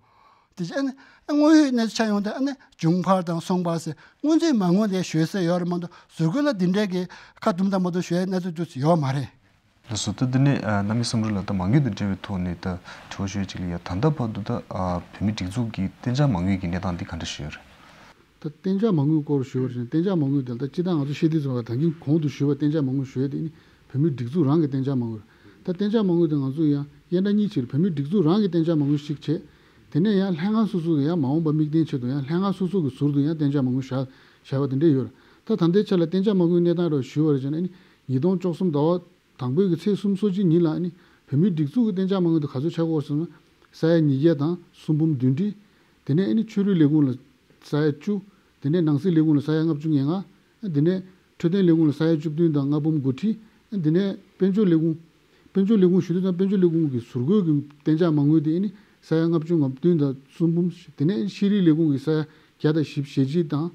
དེ་བཞིན་ཨ་ནི་དངོས་ཡོད་གནས་ཚུལ་ཆགས་ཡོང་དུས་ཨ་ནི་འབྱུང་འཕར་དང་སོང་འཕར་ཟེར་སྔོན་རྩིས་མ་དངུལ་ལས་ཞོལ་ཟས་ཡོད་རེད་མ་གཏོགས་ཟུར་བཀོལ་ལ་འདི་འདྲའི་གི་ཁ་བསྡོམས་དང་མ་བསྡོམས་ཞུ་ཡའི་གནས་ཚུལ་དེ་ཚོ་ཡོད་མ་རེད། ལགས་སོ། ད་འདི་ནས་ཨ་རྣམ་དབྱེ་བསམ་གྲུབ་ལགས་ད་མ་དངུལ་དང་འབྲེལ་བའི་ཐོག་ནས་ད་དྲི་བ་ཞུ་ཡ་ཅིག་ལ་ཡ། ད་ལྟ་བར་དུ་ད་ཨ་བོད་མིའི་སྒྲིག་འཛུགས་ཀྱི་གཏན་འཇགས་མ་དངུལ་གྱི་གནས་སྟངས་འདི་ག་འདྲ་ཞིག་ཡོད་རེད། ད་གཏན་འཇགས་མ་དངུལ་སྐོར་ཞུ་བ་ཞིག་གཏན་འཇགས་མ་དངུལ་དེ་ད་སྤྱིར་བཏང་ང་ཚོ་བཤད་དུས་ཙམ་པ་ད་གིན་གོང་དུ་ཞུས་པ་གཏན་འཇགས་མ་དངུལ་ཞུ་ཡ་དེ་ནི་བོད་མིའི་སྒྲིག་འཛུགས་རང་གི་གཏན་འཇགས་མ་དངུལ་རེད། ད་གཏན་འཇགས་མ་དངུལ་དེ་ང་ཚོ་ཡང་དབྱེ་བ་གཉིས་ཕྱེ་རེད། བོད་མིའི་སྒྲིག་འཛུགས་རང་གི་གཏན་འཇགས་མ་དངུལ་གཅིག་བྱས། དེ་ནས་ཡང་ལྷན་ཁང་སོ་སོ་གི་ཡང་མ་འོངས་པ་དམིགས་རྟེན་ཆེད་དུ་ཡང་ལྷན་ཁང་སོ་སོ་གི་ཟུར་དུ་ཡང་གཏན་འཇགས་མ་དངུལ་བཞག་བཞག་པ་དེ་འདྲས་ཡོད་རེད། ད་ད་ལྟའི་ཆ་ལ་གཏན་འཇགས་མ་དངུལ་གནས་སྟངས་རོགས་ཞུ་བར་བྱས་ན་ཨ་ནི་ཉིས་སྟོང་བཅུ་གསུམ་ཟླ་བ་དང་པོའི་གི་ཚེས་གསུམ་སོ་གཅིག་ཉིན་ལ་ཨ་ནི་བོད་མིའི་སྒྲིག་འཛུགས་ཀྱི་གཏན་འཇགས་མ་དངུལ་དེ་ག་ཚོད་ཆགས་ཀྱི་ཡོད་ཟེར་ན་ས་ཡ་ཉིས་བརྒྱ་དང་སུམ་འབུམ་བདུན་ཁྲི། དེ་ནས་ཨ་ནི་ཆོས་རིག་ལས་ཁུངས་ལ་ས་ཡ་བཅུ། དེ་ནས་ནང་སྲིད་ལས་ཁུངས་ལ་ས་ཡ་ལྔ་བཅུ་ང་ལྔ། དེ་ནས་འཕྲོད་བསྟེན་ལས་ཁུངས་ལ་ས་ཡ་བཅུ་བདུན་དང་ལྔ་འབུམ་དགུ་ཁྲི། དེ་ནས་དཔལ་འབྱོར་ལས་ཁུངས། དཔལ་འབྱོར་ལས་ཁུངས་ཞུ་དུས་ཙམ་དཔལ་འབྱོར་ལས་ཁུངས་ཀྱི་ཟུར་བཀོད་ཀྱི་གཏན་འཇགས་མ་དངུལ་དེ་ཨ་ནི་ས་ཡ་ལྔ་བཅུ་ང་བདུན་དང་གསུམ་འབུམ། དེ་ནས་ཤེས་རིག་ལས་ཁུངས་ཀྱི་ས་ཡ་བརྒྱ་དང་བཞི་བཅུ་ཞེ་གཅིག་དང་།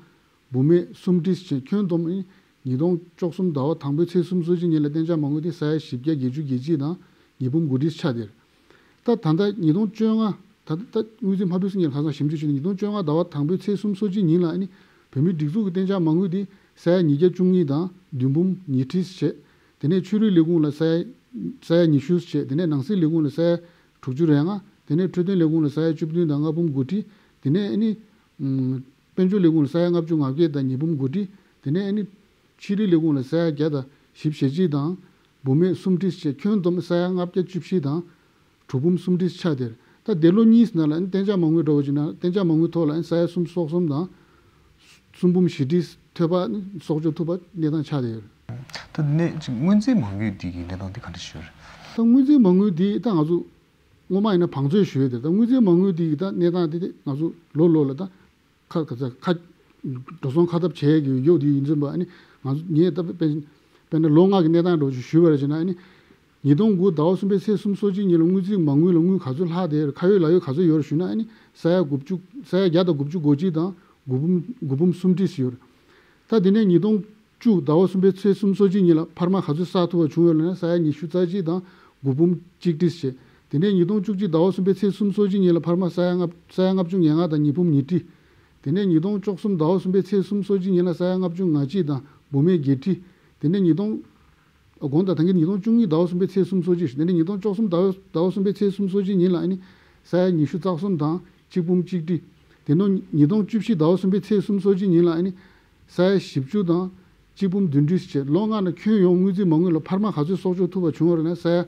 འབུམ་མེད་སུམ་ཁྲི་བྱས། ཁྱོན་བསྡོམས་ཨ་ནི་ཉིས་སྟོང་བཅུ་གསུམ་ཟླ་བ་དང་པོའི་ཚེས་གསུམ་སོ་གཅིག་ཉིན་ལ་གཏན་འཇགས་མ་དངུལ་དེ་ས་ཡ་བཞི་བརྒྱ་བརྒྱད་ཅུ་གྱ་གཅིག་དང་ཉིས་འབུམ་དགུ་ཁྲི་ཆགས་ཏེ། ད་ད་ལྟ་ཉིས་སྟོང་བཅོ་ལྔ། ད་ལྟ་དངུལ་རྩིས་དམའ་ཕབ་སྲིད་གཉེར་ཁ་སང་ཞིབ་འཇུག་བྱས་ནས་ཉིས་སྟོང་བཅོ་ལྔ་ཟླ་བ་དང་པོའི་ཚེས་གསུམ་སོ་གཅིག་ཉིན་ལ་ཨ་ནི་བོད་མིའི་སྒྲིག་འཛུགས་ཀྱི་གཏན་འཇགས་མ་དངུལ་དེ་ས་ཡ་ཉིས་བརྒྱ་བཅུ་གཉིས་དང་བདུན་འབུམ་ཉི་ཁྲི་བྱས། དེ་ནས་ཆོས་རིག་ལས་ཁུངས་ལ་ས་ཡ་ས་ཡ་ཉི་ཤུ་བྱས། དེ་ནས་ནང་སྲིད་ལས་ཁུངས་ལ་ས་ཡ་དྲུག་ཅུ་རེ་ལྔ། དེ་ནས་འཕྲོད་བསྟེན་ལས་ཁུངས་ལ་ས་ཡ་བཅུ་བདུན་དང་ལྔ་འབུམ་དགུ་ཁྲི། དེ་ནས་ཨ་ནི་ཨམ་དཔལ་འབྱོར་ལས་ཁུངས་ལ་ས་ཡ་ལྔ་བཅུ་ང་བརྒྱད་དང་ཉིས་འབུམ་དགུ་ཁྲི། དེ་ནས་ཨ་ནི་ཤེས་རིག་ལས་ཁུངས་ལ་ས་ཡ་བརྒྱ་དང་བཞི་བཅུ་ཞེ་གཅིག་དང་འབུམ་མེད་སུམ་ཁྲི་བྱས། ཁྱོན་བསྡོམས་ས་ཡ་ལྔ་བརྒྱ་བཅུ་བཞི་དང་དྲུག་འབུམ་སུམ་ཁྲི་ཆགས་ཏེ། ད་འདས་ལོ་གཉིས་ནང་ལ་ཨ་ནི་གཏན་འཇགས་མ་དངུལ་འགྲོ་བ་ཅིག་ན་གཏན་འཇགས་མ་དངུལ་ཐོག་ལ་ཨ་ནི་ས་ཡ་སུམ་སོ་གསུམ་དང་། གསུམ་འབུམ་བཞི་ཁྲི་ཐོལ་པ་ནི་གསོག་འཇོག་ཐུབ་པ་གནས་སྟངས་ཆགས་བསྡད་ཡོད། ད་འདི་ནས་ཅིག་སྔོན་རྩིས་མ་དངུལ་འདི་གི་གནས་སྟངས་འདི་ག་འདྲ་ཞིག་ཡོད་རེད། ད་སྔོན་རྩིས་མ་དངུལ་འདི་ད་ང་ཚོ་སྔོན་མ་ཡིན་ན་བང་མཛོད་ཞུ་ཡས་དེ། ད་སྔོན་རྩིས་མ་དངུལ་འདི་གི་ད་གནས་སྟངས་འདི་དེ་ང་ཚོ་ལོ་ལོ་ལ་ད་ཁ་ཁ་ཚ་ཁ་འགྲོ་སོང་ཁ་ཐབས་བྱས་ཀྱི་ཡོད་དེ་ཡིན་ཙམ་པ་ཨ་ནི་ང་ཚོ་ངས་ད་དཔེ་དཔེར་ན་ལོ་ལྔ་གི་གནས་སྟངས་འདྲ་བོ་ཞིག་ཞུས་པ་རེད་ཅེ་ན་ཨ་ནི། ཉིས་སྟོང་དགུ་ཟླ་བ་གསུམ་པའི་ཚེས་གསུམ་སོ་གཅིག་ཉིན་ལ་སྔོན་རྩིས་མ་དངུལ་ལ་དངུལ་ག་ཚོད་ལྷག་བསྡད་ཡོད། ཁ་ཡོད་ལག་ཡོད་ག་ཚོད་ཡོད་རེད་ཞུས་ན་ཨ་ནི་ས་ཡ་དགུ་བཅུ་ས་ཡ་བརྒྱ་དང་དགུ་བཅུ་གོ་གཅིག་དང་དགུ་འབུམ་དགུ་འབུམ་སུམ་ཁྲི་ཞིག་ཡོད་རེད། ད་དེ་ནས་ཉིས་སྟོང་བཅུ་ཟླ་བ་གསུམ་པའི་ཚེས་གསུམ་སོ་གཅིག་ཉིན་ལ་འཕར་མ་ག་ཚོད་བསགས་ཐུབ་པ་བྱུང་ཡོད་ལབ་ན་ས་ཡ་ཉི་ཤུ་རྩ་གཅིག་དང་དགུ་འབུམ་གཅིག་ཁྲི་བྱས། དེ་ནས་ཉིས་སྟོང་བཅུ་གཅིག་ཟླ་བ་གསུམ་པའི་ཚེས་གསུམ་སོ་གཅིག་ཉིན་ལ་འཕར་མ་ས་ཡ་ལྔ་ས་ཡ་ལྔ་བཅུ་ང་ལྔ་དང་ཉིས་འབུམ་ཉིས་ཁྲི། དེ་ནས་ཉིས་སྟོང་བཅུ་གསུམ་ཟླ་བ་གསུམ་པའི་ཚེས་གསུམ་སོ་གཅིག་ཉིན་ལ་ས་ཡ་ལྔ་བཅུ་ང་གཅིག་དང་འབུམ་མེད་བརྒྱད་ཁྲི། དེ་ནས་ཉིས་སྟོང་། དགོངས་དག་ད་གིན་ཉིས་སྟོང་བཅུ་གཉིས་ཟླ་བ་གསུམ་པའི་ཚེས་གསུམ་སོ་གཅིག་དེ་ནས་ཉིས་སྟོང་བཅུ་གསུམ་ཟླ་བ་ཟླ་བ་གསུམ་པའི་ཚེས་གསུམ་སོ་གཅིག་ཉིན་ལ་ཨ་ནི་ས་ཡ་ཉི་ཤུ་རྩ་གསུམ་དང་གཅིག་འབུམ་གཅིག་ཁྲི། དེ་ནས་ཉིས་སྟོང་བཅུ་བཞི་ཟླ་བ་གསུམ་པའི་ཚེས་གསུམ་སོ་གཅིག་ཉིན་ལ་ཨ་ནི་ས་ཡ་བཞི་བཅུ་དང་གཅིག་འབུམ་བདུན་ཁྲི་བྱས། ལོ་ལྔ་ནང་ཁྱོན་ཡོངས་སྔོན་རྩིས་མ་དངུལ་ལ་འཕར་མ་ག་ཚོད་གསོག་འཇོག་ཐུབ་པ་བྱུང་བ་རེད་ན་ས་ཡ་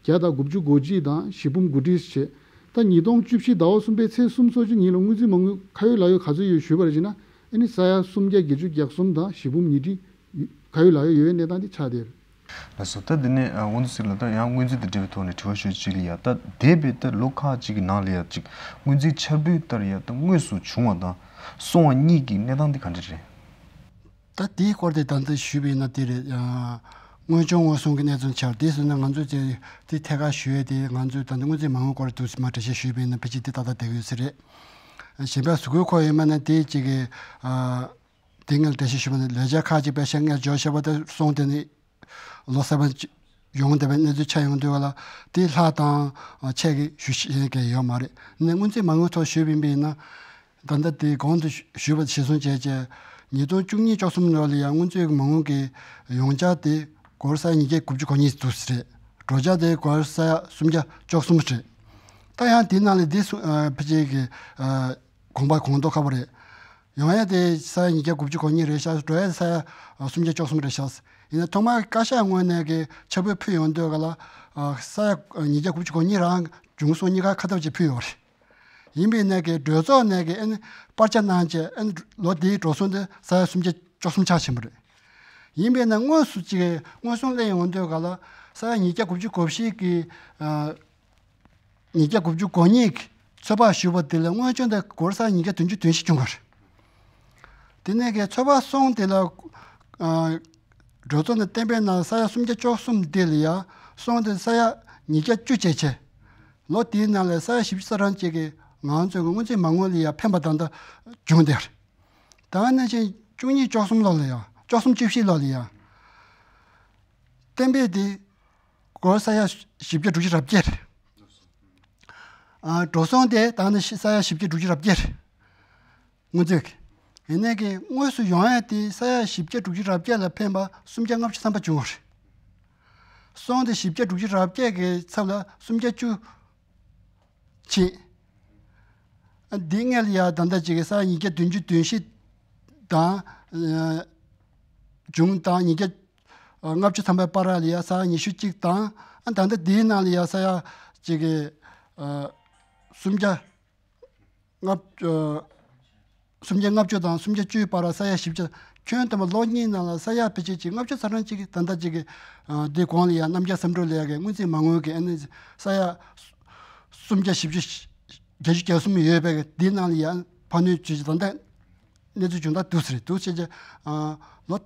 བརྒྱ་དང་དགུ་བཅུ་གོ་གཅིག་དང་བཞི་འབུམ་དགུ་ཁྲི་བྱས། ད་ཉིས་སྟོང་བཅུ་བཞི་ཟླ་བ་གསུམ་པའི་ཚེས་གསུམ་སོ་གཅིག་ཉིན་ལ་སྔོན་རྩིས་མ་དངུལ་ཁ་ཡོད་ལག་ཡོད་ག་ཚོད་ཡོད་ཞུས་པ་རེད་ཅེ་ན་ཨ་ནི་ས་ཡ་སུམ་བརྒྱ་བརྒྱད་ཅུ་གྱ་གསུམ་དང་བཞི་འབུམ་ཉིས་ཁྲི། ཁ་ཡོད་ལག་ཡོད་ཡོད་གནས་སྟངས་འདི་ཆགས་བསྡད་ཡོད། ལགས་སོ། ད་འདི་ནས་ཨ་དབང་འདུས་ཟེར་ལ་ད་ཡང་སྔོན་རྩིས་དང་འབྲེལ་བའི་ཐོག་ནས་དྲི་བ་ཞུ་ཅིག་ལ་ཡ། ད་འདས་པའི་ད་ལོ་ཁག་ཅིག་གི་ནང་ལ་ཡ་ཅིག་སྔོན་རྩིས་འཆར་འབུལ་ལྟར་ཡ་ད་དངོས་སུ་བྱུང་བ་དང་སོང་བ་གཉིས་ཀྱི་གནས་སྟངས་འདི་ག་འདྲ་རེད། ད་དེའི་སྐོར་དེ་ད་ལྟ་ཞུས་པ་ཡིན་ན་དེ་རེད། ཨ་དངོས་བྱུང་དངོས་སོང་གི་གནས་ཚུལ་ཆགས་དེ་སོང་ན་ང་ཚོས་དེ་དེ་ཐད་ཀར་ཞུ་ཡས་དེ་ང་ཚོས་ད་ལྟ་སྔོན་རྩིས་མ་དངུལ་སྐོར་དུ་མ་འགྲེལ་བཤད་ཞུས་པ་ཡིན་ན་ཕལ་ཆེར་དེ་ཏག་ཏག་བསྡད་ཀྱི་ཡོད་ས་རེད། གཞན་པ་གཟུགས་པོའི་ཁོག་ཡིན་མ་ན་དེ་གཅིག་གི་ཨ། དེ་སྔར་འགྲེལ་བཤད་ཞུས་པ་ནི་ལས་འཆར་ཁག་ཅིག་དཔེ་ཤ་ངས་འཇོག་བྱས་པ་དེ་སོང་དེ་ནི་ལོ་གསར་པ་ཡོང་བསྡད་པའི་གནས་ཚུལ་ཆགས་ཡོང་དུས་ལ་དེ་ལྷག་དང་ཆད་ཀྱི་ཞུ་ཤེས་མཁན་ཡོད་མ་རེད། ནས་སྔོན་རྩིས་མ་དངུལ་ཐོག་ཞུས་པ་ཡིན་པ་ཡིན་ན་ད་ལྟ་དེ་གོང་དུ་ཞུས་པ་གཞིར་བཟུང་བྱས་རྗེས་ཉིས་སྟོང་བཅུ་གཉིས་བཅུ་གསུམ་ལོ་ལ་ཡང་སྔོན་རྩིས་ཀྱི་མ་དངུལ་གྱི་ཡོངས་ཆར་དེ་སྒོར་ས་ཉིས་བརྒྱ་དགུ་བཅུ་གོ་གཉིས་འདུག་ཟེར་རེད། འགྲོ་འཆར་དེ་སྒོར་ས་སུམ་བརྒྱ་བཅུ་གསུམ་རེད། ད་ཡང་དེའི་ནང་ལས་དེ་སུ་ཕལ་ཆེར་གྱི་གོང་པ་གོང་མཐོ་ཁ་པོ་རེད། ཡོང་ཡ་དེ་ས་ཡ་ཉིས་བརྒྱ་དགུ་བཅུ་གོ་གཉིས་རེད་ཤག་འགྲོ་ཡ་ས་ཡ་སུམ་བརྒྱ་བཅུ་གསུམ་རེད་ཤག་ཡིན་ན་ཐོག་མར་བཀའ་ཤག་ངོས་ནས་གི་ཆ་བོད་ཕུལ་ཡོང་དུས་ག་ལ་ས་ཡ་ཉིས་བརྒྱ་དགུ་བཅུ་གོ་གཉིས་རང་བྱུང་སོང་གཉིས་ཀ་ཁ་ཐབས་ཅིག་ཕུལ་ཡོད་རེད། ཡིན་པའི་ནས་གི་གྲོས་ཚོགས་ནས་གི་ཨ་ནི་པར་ཆ་གནང་བྱས་ཨ་ནི་ལོ་འདིའི་འགྲོ་སོང་དེ་ས་ཡ་སུམ་བརྒྱ་བཅུ་གསུམ་ཆགས་ཕྱིན་པ་རེད། ཡིན་པའི་ནས་དངོས་སུ་ཅིག་དངོས་སོང་སླེབས་ཡོང་དུས་ག་ལ་ས་ཡ་ཉིས་བརྒྱ་དགུ་བཅུ་གོ་བཞི་གི་ཉིས་བརྒྱ་དགུ་བཅུ་གོ་གཉིས་ཀྱི་ཚོད་དཔག་ཞུས་པ་དེ་ལས་དངོས་བྱུང་དེ་སྒོར་ས་ཉིས་བརྒྱ་བདུན་ཅུ་དོན་བཞི་བྱུང་བ་རེད། དེ་ནས་ཀྱི་ཚོད་དཔག་སོང་དེ་ལ་གྲོས་ཚོགས་ནས་གཏན་འབེབས་ནང་ས་ཡ་སུམ་བརྒྱ་བཅུ་གསུམ་དེ་ལ་ཡ་སོང་དེ་ས་ཡ་ཉིས་བརྒྱ་བཅུ་བྱས་བྱས། ལོ་དེའི་ནང་ལ་ས་ཡ་བཞི་བཅུ་རྩ་གྲངས་ཅིག་གི་ང་ཚོའི་སྔོན་རྩིས་མ་དངུལ་ལ་ཡ་ཕན་པ་ད་ལྟ་བྱུང་བསྡད་རེད། ད་ནང་བཞིན་བཅུ་གཉིས་བཅུ་གསུམ་ལོ་ལ་ཡ་བཅུ་གསུམ་བཅུ་བཞི་ལོ་ལ་ཡ་གཏན་འབེབས་དེ་སྒོར་ས་ཡ་བཞི་བརྒྱ་དྲུག་ཅུ་རེ་བརྒྱད་རེད། ཨ་འགྲོ་སོང་དེ་ད་ནི་ཤི་ས་ཡ་བཞི་བརྒྱ་དྲུག་ཅུ་རེ་བརྒྱད་རེད། དངུལ་རྩིས་ཀྱི། ཡིན་ནའི་ཀྱི་དངོས་སུ་ཡོང་ཡ་དེ་ས་ཡ་བཞི་བརྒྱ་དྲུག་ཅུ་རེ་བརྒྱད་ལ་ཕན་པ་སུམ་བརྒྱ་ལྔ་བཅུ་ཐམ་པ་བྱུང་བ་རེད། སོང་དེ་བཞི་བརྒྱ་དྲུག་ཅུ་རེ་བརྒྱད་ཀྱི་ཚབ་ལ་སུམ་བརྒྱ་བཅུ་ཕྱིན། ཨ་འདི་སྔོན་ལ་ཡ་ད་ལྟ་ཅིག་གི་ས་ཡ་ཉིས་བརྒྱ་བདུན་ཅུ་དོན་བཞི་དང་། ཨ་བྱུང་དང་ཉིས་བརྒྱ་ལྔ་བཅུ་ཐམ་པའི་བར་ལ་ཡ་ས་ཡ་ཉི་ཤུ་གཅིག་དང་། ཨ་ད་ལྟ་འདིའི་ནང་ལ་ཡ་ས་ཡ་ཅིག་གི་ཨ་སུམ་བརྒྱ་ལྔ་ཨ་སུམ་བརྒྱ་ལྔ་བཅུ་དང་སུམ་བརྒྱ་བཅུའི་བར་ལ་ས་ཡ་བཞི་བཅུ་ ཁྱོན་བསྡོམས་པ་ལོ་གཉིས་ནང་ལ་ས་ཡ་ཕལ་ཆེར་ཅིག་ལྔ་བཅུ་ཙམ་རང་ཅིག་གི་ད་ལྟ་ཅིག་གི་འདི་གོང་ལ་ཡ་རྣམ་རྒྱལ་བསམ་གྲུབ་ལགས་ཀྱི་སྔོན་རྩིས་མ་དངུལ་གྱི་ཨ་ནི་ས་ཡ་སུམ་བརྒྱ་བཞི་བཅུ་བརྒྱད་ཅུ་གྱ་གསུམ་ཡོད་པའི་འདི་ནང་ལ་ཡ་ཕར་ནུས་བྱེད་ཀྱི་ད་ལྟ་གནས་ཚུལ་བྱུང་ད་འདུག་ཟེར་འདུག་བྱས་ཀྱི་ལོ་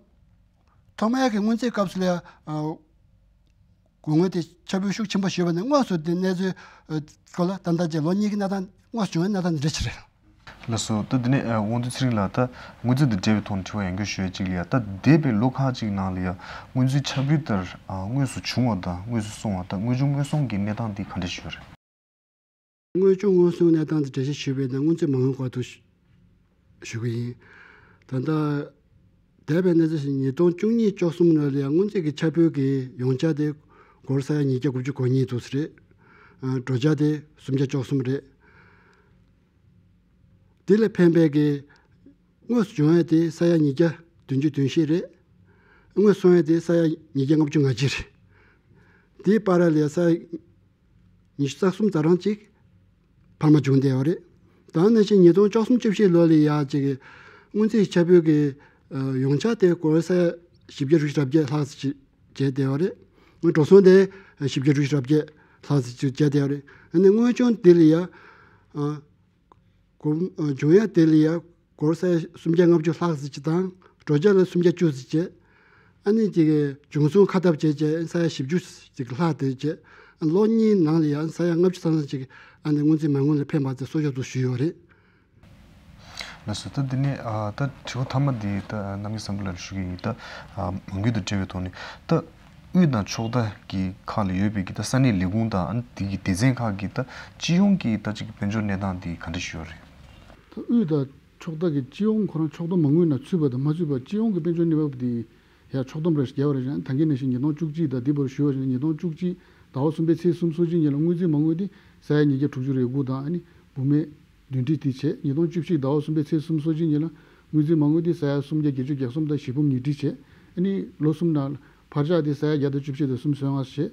ཐོག་མའི་གི་སྔོན་རྩིས་སྐབས་སུ་ལ་ཡ། དགོས་དངུལ་དེ་ཁྱབ་སྤེལ་ཤུགས་ཆེན་པོ་ཞུས་པ་ནས་དངོས་སུ་དེ་གནས་ཚུལ་སྐོར་ལ་ད་ལྟ་རྗེས་ལོ་གཉིས་ཀྱི་གནས་སྟངས་དངོས་སུ་བྱུང་བའི་གནས་སྟངས་དེ་འདྲ་ཞིག་རེད། ལགས་སོ། ད་དེ་ནས་དབང་འདུས་ཚེ་རིང་ལགས། ད་སྔོན་རྩིས་དང་འབྲེལ་བའི་ཐོག་ནས་དྲི་བ་ཡང་བསྐྱར་ཞུ་ཡ་གཅིག་ལ་ཡ། ད་འདས་པའི་ལོ་ཁག་ཅིག་ནང་ལ་ཡ་སྔོན་རྩིས་ཁྱབ་སྤེལ་ལྟར་དངོས་སུ་བྱུང་བ་དང་དངོས་སུ་སོང་བ་དང་དངོས་བྱུང་དངོས་སོང་གི་གནས་སྟངས་དེ་ག་འདྲ་ཞིག་ཡོད་རེད། དངོས་བྱུང་དངོས་སོང་གནས་སྟངས་དེ་འགྲེལ་བཤད་ཞུས་པའི་ནང་སྔོན་རྩིས་མ་དངུལ་སྐོར་དུ་ཞུ་གི་ཡིན། ད་ལྟ་འདས་པའི་གནས་ཚུལ་ཞིག་ཉིས་སྟོང་བཅུ་གཉིས་བཅུ་གསུམ་ལོ་ལ་ཡང་སྔོན་རྩིས་ཀྱི་ཁྱབ་སྤེལ་གྱི་ཡོངས་ཁྱབ་དེ་སྒོར་ས་ཡ་ཉིས་བརྒྱ་དགུ་བཅུ་གོ་གཉིས་འདུག་ཟེར་རེད། ཨ། འགྲོ་འཆར་དེ་སུམ་བརྒྱ་བཅུ་གསུམ་རེད། དེ་ལ་ཕན་པའི་གི་དངོས་སུ་བྱུང་ཡ་དེ་ས་ཡ་ཉིས་བརྒྱ་བདུན་ཅུ་དོན་བཞི་རེད། དངོས་སུ་སོང་ཡ་དེ་ས་ཡ་ཉིས་བརྒྱ་ལྔ་བཅུ་ང་གཅིག་རེད། དེའི་བར་ལ་ཡ་ས་ཡ་ཉི་ཤུ་རྩ་གསུམ་ཙམ་རང་ཅིག་འཕར་མ་བྱུང་བསྡད་ཡོད་རེད། ད་ནང་བཞིན་ཉིས་སྟོང་བཅུ་གསུམ་བཅུ་བཞི་ལོ་ལ་ཡ་ཅིག་གི་སྔོན་རྩིས་ཁྱབ་སྤེལ་གྱི་ཡོངས་ཁྱབ་དེ་སྒོར་ས་ཡ་བཞི་བརྒྱ་དྲུག་ཅུ་རེ་བརྒྱད་ལྷག་ཙམ་ཅིག་བྱས་བསྡད་ཡོད་རེད། འགྲོ་སོང་དེ་བཞི་བརྒྱ་དྲུག་ཅུ་རེ་བརྒྱད་ལྷག་ཙམ་ཅིག་བྱས་བསྡད་ཡོད་རེད། ཨ་ནི་དངོས་བྱུང་དེ་ལ་ཡ། ཨ། གོང་འབྱུང་ཡ་དེ་ལ་ཡ་སྒོར་ས་ཡ་སུམ་བརྒྱ་ལྔ་བཅུ་ལྷག་ཙམ་ཅིག་དང་། འགྲོ་འཆར་ལ་སུམ་བརྒྱ་བཅུ་ཙམ་བྱས། ཨ་ནི་ཅིག་བྱུང་སོང་ཁ་གཏད་བྱས་བྱས་ས་ཡ་བཞི་བཅུ་ཙམ་ལྷག་དེ་བྱས། ལོ་གཉིས་ནང་ལ་ཡ་ས་ཡ་ལྔ་བཅུ་ཙམ་ཙམ་ཅིག་ཨ་ནི་སྔོན་རྩིས་མ་དངུལ་ལ་ཕན་པ་ཙམ་གསོལ་ཞབས་སུ་ཞུས་ཡོད་རེད། ལགས་སོ། ད་འདི་ནས་ཨ་ད་དྲི་བ་མཐའ་མ་འདི་ད་རྣམ་རྒྱལ་བསམ་གྲུབ་ལགས་ལ་ཞུ་གི་ཡིན། ད་ཨ་མ་དངུལ་དང་འབྲེལ་བའི་ཐོག་ནས་ད་དབུས་དང་ཕྱོགས་མཐའ་གི་ཁག་ལ་ཡོད་པའི་གི་ད་ས་གནས་ལས་ཁུངས་དང་ཨ་ནི་དེ་གི་སྡེ་ཚན་ཁག་གི་ད་སྤྱི་ཡོངས་ཀྱི་ད་ཅིག་དཔལ་འབྱོར་གནས་སྟངས་འདི་ག་འདྲ་ཞིག་ཡོད་རེད། ད་དབུས་དང་ཕྱོགས་མཐའ་གི་སྤྱི་ཡོངས་ཁོ་རང་ཕྱོགས་བསྡོམས་མ་དངུལ་ནང་ཚུད་པ་དང་མ་ཚུད་པ་སྤྱི་ཡོངས་ཀྱི་དཔལ་འབྱོར་གནས་བབ་འདི་ཡ་ཕྱོགས་བསྡོམས་རེ་ཞིག་བརྒྱབ་པ་རེད་ཅེ་ན། ད་གིན་ནང་བཞིན་ཉིས་སྟོང་བཅུ་གཅིག་དང་འདི་བར་ཞུས་པ་ཞིག་ན། ཉིས་སྟོང་བཅུ་གཅིག་ཟླ་བ་གསུམ་པའི་ཚེས་སུམ་ཅུ་སོ་གཅིག་ཉིན་ལ་སྔོན་རྩིས་མ་དངུལ་འདི་ས་ཡ་ཉིས་བརྒྱ་དྲུག་ཅུ་རེ་དགུ་དང་ཨ་ནི་འབུམ་མེད་བདུན་ཁྲི་དེ་བྱས། ཉིས་སྟོང་བཅུ་བཞི་ཟླ་བ་གསུམ་པའི་ཚེས་སུམ་ཅུ་སོ་གཅིག་ཉིན་ལ་སྔོན་རྩིས་མ་དངུལ་འདི་ས་ཡ་སུམ་བརྒྱ་བརྒྱད་ཅུ་གྱ་གསུམ་དང་བཞི་འབུམ་ཉི་ཁྲི་བྱས། ཨ་ནི་ལོ་གསུམ་ནང་འཕར་ཆག་འདི་ས་ཡ་བརྒྱ་དང་བཅུ་བཞི་དང་སུམ་ཅུ་སོ་ལྔ་བྱས།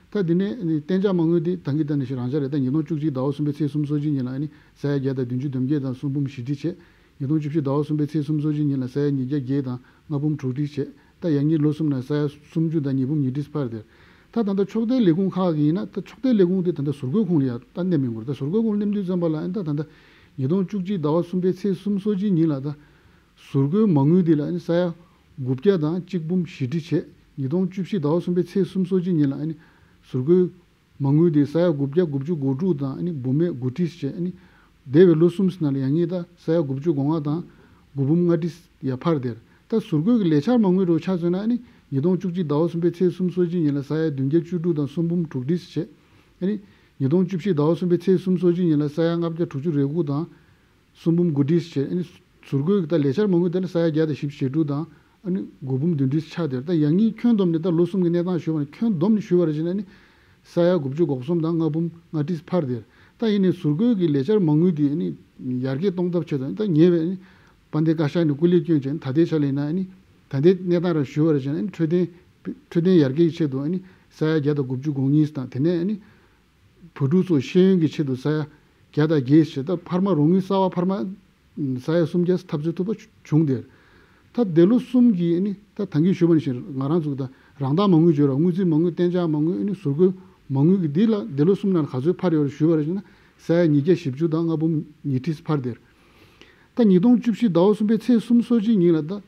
ད་འདི་ནས་ཨ་ནི་གཏན་འཇགས་མ་དངུལ་འདི་ད་གིན་ད་ནི་ཞིག་རང་འཇགས་རེད། ད་ཉིས་སྟོང་བཅུ་གཅིག་ཟླ་བ་གསུམ་པའི་ཚེས་སུམ་ཅུ་སོ་གཅིག་ཉིན་ལ་ཨ་ནི་ས་ཡ་བརྒྱ་དང་བདུན་ཅུ་དོན་བརྒྱད་དང་སུམ་འབུམ་བཞི་ཁྲི་བྱས། ཉིས་སྟོང་བཅུ་བཞི་ཟླ་བ་གསུམ་པའི་ཚེས་སུམ་ཅུ་སོ་གཅིག་ཉིན་ལ་ས་ཡ་ཉིས་བརྒྱ་བརྒྱད་དང་ལྔ་འབུམ་དྲུག་ཁྲི་བྱས། ད་ཡང་སྙིང་ལོ་གསུམ་ནང་ས་ཡ་སུམ་ཅུ་དང་ཉིས་འབུམ་ཉི་ཁྲི་འཕར་དེར། ད་ད་ལྟ་ཕྱོགས་མཐའི་ལས་ཁུངས་ཁག་གི་ཡིན་ན། ད་ཕྱོགས་མཐའི་ལས་ཁུངས་དེ་ད་ལྟ་ཟུར་བཀོད་ཁོངས་ལ་ཡ་ད་གནས་མི་འགོར། ད་ཟུར་བཀོད་ཁོངས་སླེབས་དུས་ཙམ་པ་ལ་ཨ་ནི་ད་ད་ལྟ་ཉིས་སྟོང་བཅུ་གཅིག་ཟླ་བ་གསུམ་པའི་ཚེས་སུམ་ཅུ་སོ་གཅིག་ཉིན་ལ་ད་ཟུར་བཀོད་མ་དངུལ་དེ་ལ་ཨ་ནི་ས་ཡ་དགུ་བརྒྱ་དང་གཅིག་འབུམ་བཞི་ཁྲི་བྱས། ཉིས་སྟོང་བཅུ་བཞི་ཟླ་བ་གསུམ་པའི་ཚེས་སུམ་ཅུ་སོ་གཅིག་ཉིན་ལ་ཨ་ནི་ཟུར་བཀོད་མ་དངུལ་དེ་ས་ཡ་དགུ་བརྒྱ་དགུ་བཅུ་གོ་དྲུག་དང་ཨ་ནི་འབུམ་མེད་དགུ་ཁྲི་བྱས། ཨ་ནི་འདས་པའི་ལོ་གསུམ་ནང་ལ་ཡང་སྙིང་ད་ས་ཡ་དགུ་བཅུ་གོ་ལྔ་དང་དགུ་འབུམ་ལྔ་ཁྲི་ཡར་འཕར་དེར། ད་ཟུར་བཀོད་ཀྱི་ལས་འཆར་མ་དངུལ་རུ་ཆ་མཚོན་ན་ཨ་ནི་ཉིས་སྟོང་བཅུ་གཅིག་ཟླ་བ་གསུམ་པའི་ཚེས་སུམ་ཅུ་སོ་གཅིག་ཉིན་ལ་ས་ཡ་བདུན་བརྒྱ་བཅུ་དྲུག་དང་སུམ་འབུམ་དྲུག་ཁྲི་བྱས། ཨ་ནི་ཉིས་སྟོང་བཅུ་བཞི་ཟླ་བ་གསུམ་པའི་ཚེས་སུམ་ཅུ་སོ་གཅིག་ཉིན་ལ་ས་ཡ་ལྔ་བརྒྱ་དྲུག་ཅུ་རེ་དགུ་དང་། སུམ་འབུམ་དགུ་ཁྲི་བྱས། ཨ་ནི་ཟུར་བཀོད་ཀྱི་ད་ལས་འཆར་མ་དངུལ་དེ་ལ་ས་ཡ་བརྒྱ་དང་བཞི་བཅུ་ཞེ་དྲུག་དང་ཨ་ནི་དགུ་འབུམ་བདུན་ཁྲི་ཆགས་དེར། ད་ཡང་སྙིང་ཁྱོན་བསྡོམས་ནས་ད་ལོ་གསུམ་གྱི་གནས་སྟངས་ཞུས་པ་ན། ཁྱོན་བསྡོམས་ནས་ཞུས་པ་རེད་ཅེ་ན་ཨ་ནི་ས་ཡ་དགུ་བཅུ་གོ་གསུམ་དང་ལྔ་འབུམ་ལྔ་ཁྲི་འཕར་དེར། ད་ཡིན་ནའི་ཟུར་བཀོད་ཀྱི་ལས་འཆར་མ་དངུལ་དེ་ཨ་ནི་ཡར་རྒྱས་གཏོང་ཐབས་ཆེད་དུ་ད་ཉེ་བའི་ཨ་ནི་དཔལ་ལྡན་བཀའ་ཤག་ནས་སྐུ་ལས་བསྐྱོན་བྱས། ད་ལྟའི་ཆ་ལ་ཡིན་ན་ཨ་ནི་ད་ལྟའི་གནས་སྟངས་རང་ཞུས་པ་རེད་ཅེ་ན་ཨ་ནི་འཕྲོད་བསྟེན་འཕྲོད་བསྟེན་ཡར་རྒྱས་ཀྱི་ཆེད་དུ་ཨ་ནི་ས་ཡ་བརྒྱ་དང་དགུ་བཅུ་གོ་གཉིས་དང་། དེ་ནས་ཨ་ནི་བུ་ཕྲུག་ཚོ་ཤེས་ཡོན་གྱི་ཆེད་དུ་ས་ཡ་བརྒྱ་དང་བརྒྱད་བྱས། ད་འཕར་མ་རོགས་དངུལ་གསར་པ་འཕར་མ་ས་ཡ་སུམ་བརྒྱ་ཐབས་ཚོད་ཐུབ་པ་བྱུང་དེར། ད་འདས་ལོ་གསུམ་གྱི་ཨ་ནི་ད་ད་གིན་ཞུས་པ་ནང་བཞིན་ང་རང་ཚོ་ད་རང་བདག་མ་དངུལ་བརྗོད་ར། དངུལ་རྩིས་མ་དངུལ། གཏན་འཇགས་མ་དངུལ། ཨ་ནི་ཟུར་བཀོད་མ་དངུལ་གྱི་འདི་ལ་འདས་ལོ་གསུམ་ནང་ལ་ག་ཚོད་འཕར་ཡོད་རེད་ཞུས་པ་རེད་ཅེ་ན་ས་ཡ་ཉིས་བརྒྱ་བཞི་བཅུ་དང་ལྔ་འབུམ་ཉི་ཁྲི་འཕར་དེར། ད་ཉིས་སྟོང་བཅུ་བཞི་ཟླ་བ་གསུམ་པའི་ཚེས་སུམ་ཅུ་སོ་གཅིག་ཉིན་ལ་ད་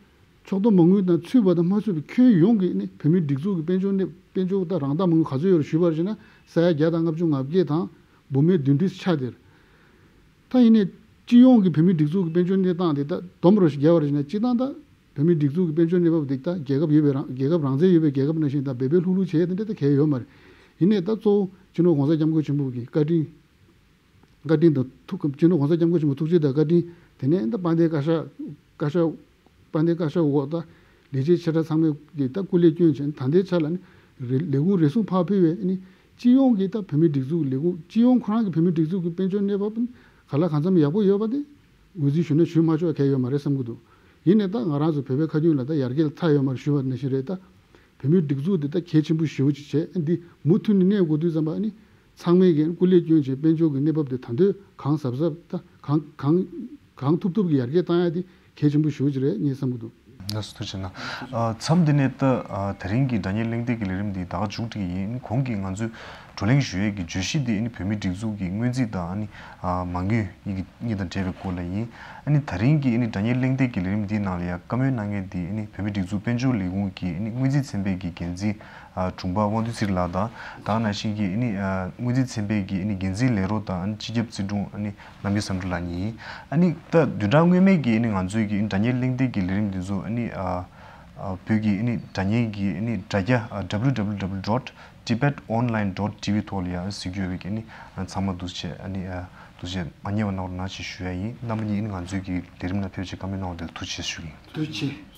ཕྱོགས་བསྡོམས་མ་དངུལ་དང་ཚུད་པ་དང་མ་ཚུད་པའི་ཁྱོན་ཡོངས་ཀྱི་ནི་བོད་མིའི་སྒྲིག་འཛུགས་ཀྱི་དཔལ་འབྱོར་ནི་དཔལ་འབྱོར་དང་རང་བདག་མ་དངུལ་ག་ཚོད་ཡོད་རེད་ཞུས་པར་བྱས་ན་ས་ཡ་བརྒྱ་དང་ལྔ་བཅུ་ང་བརྒྱད་དང་འབུམ་མེད་བདུན་ཁྲི་ཆགས་དེར། ད་ཡིན་ནའི་སྤྱི་ཡོངས་ཀྱི་བོད་མིའི་སྒྲིག་འཛུགས་ཀྱི་དཔལ་འབྱོར་གནས་སྟངས་དེ་ད་བསྡོམས་རོགས་ཤིག་བརྒྱབ་པར་བྱས་ན་སྤྱིར་བཏང་ད་བོད་མིའི་སྒྲིག་འཛུགས་ཀྱི་དཔལ་འབྱོར་གནས་བབ་དེ་ད་རྒྱལ་ཁབ་ཡོད་པའི་རང་རྒྱལ་ཁབ་རང་བཙན་ཡོད་པའི་རྒྱལ་ཁབ་ནང་བཞིན་ད་འབད་པས་ལྷུག་ལྷུག་བྱས་དེ་འདྲ་ད་གལ་ཡོད་མ་རེད། ཡིན་ནའི་ད་གཙོ་བོ་སྤྱི་ནོར་༸གོང་ས་༸སྐྱབས་མགོན་ཆེན་པོ་གི་བཀའ་དྲིན། བཀའ་དྲིན་དང་ཐུགས་སྤྱི་ནོར་༸གོང་ས་༸སྐྱབས་མགོན་ཆེན་པོ་ཐུགས་རྗེ་དང་བཀའ་དྲིན། དེ་ནས་ད་དཔལ་ལྡན་བཀའ་ཤག་བཀའ་ཤག་དཔལ་ལྡན་བཀའ་ཤག་འོག་ད་ལས་བྱེད་ཆེ་ཕྲ་ཚང་མས་ཀྱི་ད་སྐུ་ལས་བསྐྱོན་བྱས་ད་ལྟའི་ཆ་ལ་ནི་རེ་ལས་ཁུངས་རེ་ཟུང་ཕར་ཕུལ་བས་ནི་སྤྱི་ཡོངས་ཀྱི་ད་བོད་མིའི་སྒྲིག་འཛུགས་ཀྱི་ལས་ཁུངས་སྤྱི་ཡོངས་ཁོ་རང་གི་བོད་མིའི་སྒྲིག་འཛུགས་ཀྱི་དཔལ་འབྱོར་གནས་བབ་ནི་ག་ལ་གང་འཚམ་ཡག་པོ་ཡོད་པ་དེ་ངོས་འཛིན་ཞུ་ན་ཞུ་མ་ཆོག་གལ་ཡོད་མ་རེད་བསམ་གྱི་འདུག་ཡིན་ནའི་ད་ང་རང་ཚོ་བོད་པའི་ཁ་རྒྱུན་ལ་ད་ཡར་རྒྱས་ལ་མཐའ་ཡོད་མ་རེད་ཞུ་བ་ནང་བཞིན་རེད། ད་བོད་མིའི་སྒྲིག་འཛུགས་འདི་ད་གལ་ཆེན་པོ་ཞེ་པོ་ཅིག་བྱས་འདི་མུ་མཐུད་ནས་གནས་དགོས་དུས་ཙམ་པ་ནི་ཚང་མས་ཀྱི་སྐུ་ལས་བསྐྱོན་བྱས་དཔལ་འབྱོར་གྱི་གནས་བབ་དེ་ད་འདོད་གང་ཟབ་ཟབ་ད་གང་གང་གང་ཐུབ་ཐུབ་ཀྱི་ཡར་རྒྱས་བཏང་ཡ་དེ་གལ་ཆེན་པོ་ཞེ་པོ་ཅིག་རེད་ངས་བསམ་གྱི་འདུག་ལགས་སོ། ཐུགས་རྗེ་གནང་། ཨ་མཚམས་འདི་ནས་ད་ཨ་དེ་རིང་གི་སྒྲ་སྙན་གླེང་སྟེགས་ཀྱི་ལས་རིམ་འདི་ད་ག་མཇུག་སྒྲིལ་གྱི་ཡིན། གོང་གི་ང་ཚོས་བགྲོ་གླེང་ཞུ་ཡས་ཀྱི་བརྗོད་གཞི་འདི་ཨ་ནི་བོད་མིའི་སྒྲིག་འཛུགས་ཀྱི་སྔོན་རྩིས་དང་ཨ་ནི་ཨ་མ་དངུལ་གཉིས་ཀྱི་གཉིས་དང་འབྲེལ་བའི་སྐོར་ལ་ཡིན། ཨ་ནི་དེ་རིང་གི་ཨ་ནི་སྒྲ་སྙན་གླེང་སྟེགས་ཀྱི་ལས་རིམ་འདིའི་ནང་ལ་ཡང་བཀའ་མོལ་གནང་མཁན་འདི་ཨ་ནི་བོད་མིའི་སྒྲིག་འཛུགས་དཔལ་འབྱོར་ལས་ཁུངས་ཀྱི་ཨ་ནི་སྔོན་རྩིས་ཚན་པའི་གི་འགན་འཛིན་ཨ་དྲུང་པ་དབང་འདུས་ཚེ་རིང་ལགས་དང་། ད་ག་ནང་བཞིན་གྱི་ཨ་ནི་ཨ་སྔོན་རྩིས་ཚན་པའི་གི་ཨ་ནི་འགན་འཛིན་ལས་རོགས་དང་ཨ་ནི་སྤྱི་ཁྱབ་རྩིས་དྲུང་ཨ་ནི་རྣམ་རྒྱལ་བསམ་གྲུབ་ལགས་གཉིས་ཡིན། ཨ་ནི་ད་བདུན་ཕྲག་སྔོན་མའི་གི་ཨ་ནི་ང་ཚོའི་གི་ཨ་ནི་སྒྲ་སྙན་གླེང་སྟེགས་ཀྱི་ལས་རིམ་འདི་ཚོ་ཨ་ནི་ཨ་ཨ་བོད་ཀྱི་ཨ་ནི་སྒྲ་སྙན་གྱི་ཨ་ནི་དྲ་རྒྱ་ཨ་www dot tibetonline dot tv ཐོག་ལ་ཡང་གཟིགས་རྒྱུ་ཡོད་པའི་གི་ཨ་ནི་ཚང་མ་འདུག་སེ་བྱས་ཨ་ནི་ཨ་འདུག་སེ་བྱས་མ་བསྙེལ་བ་གནང་རོགས་གནང་ཞེས་ཞུ་ཡ་ཡིན། རྣམ་པ་གཉིས་ཨ་ནི་ང་ཚོའི་གི་ལས་རིམ་ནང་ཕེབས་བྱས་བཀའ་མོལ་གནང་བ་དེ་ལ་ཐུགས་རྗེ་ཆེ་ཞུ་གི་ཡིན། ཐུགས་རྗེ་ཆེ།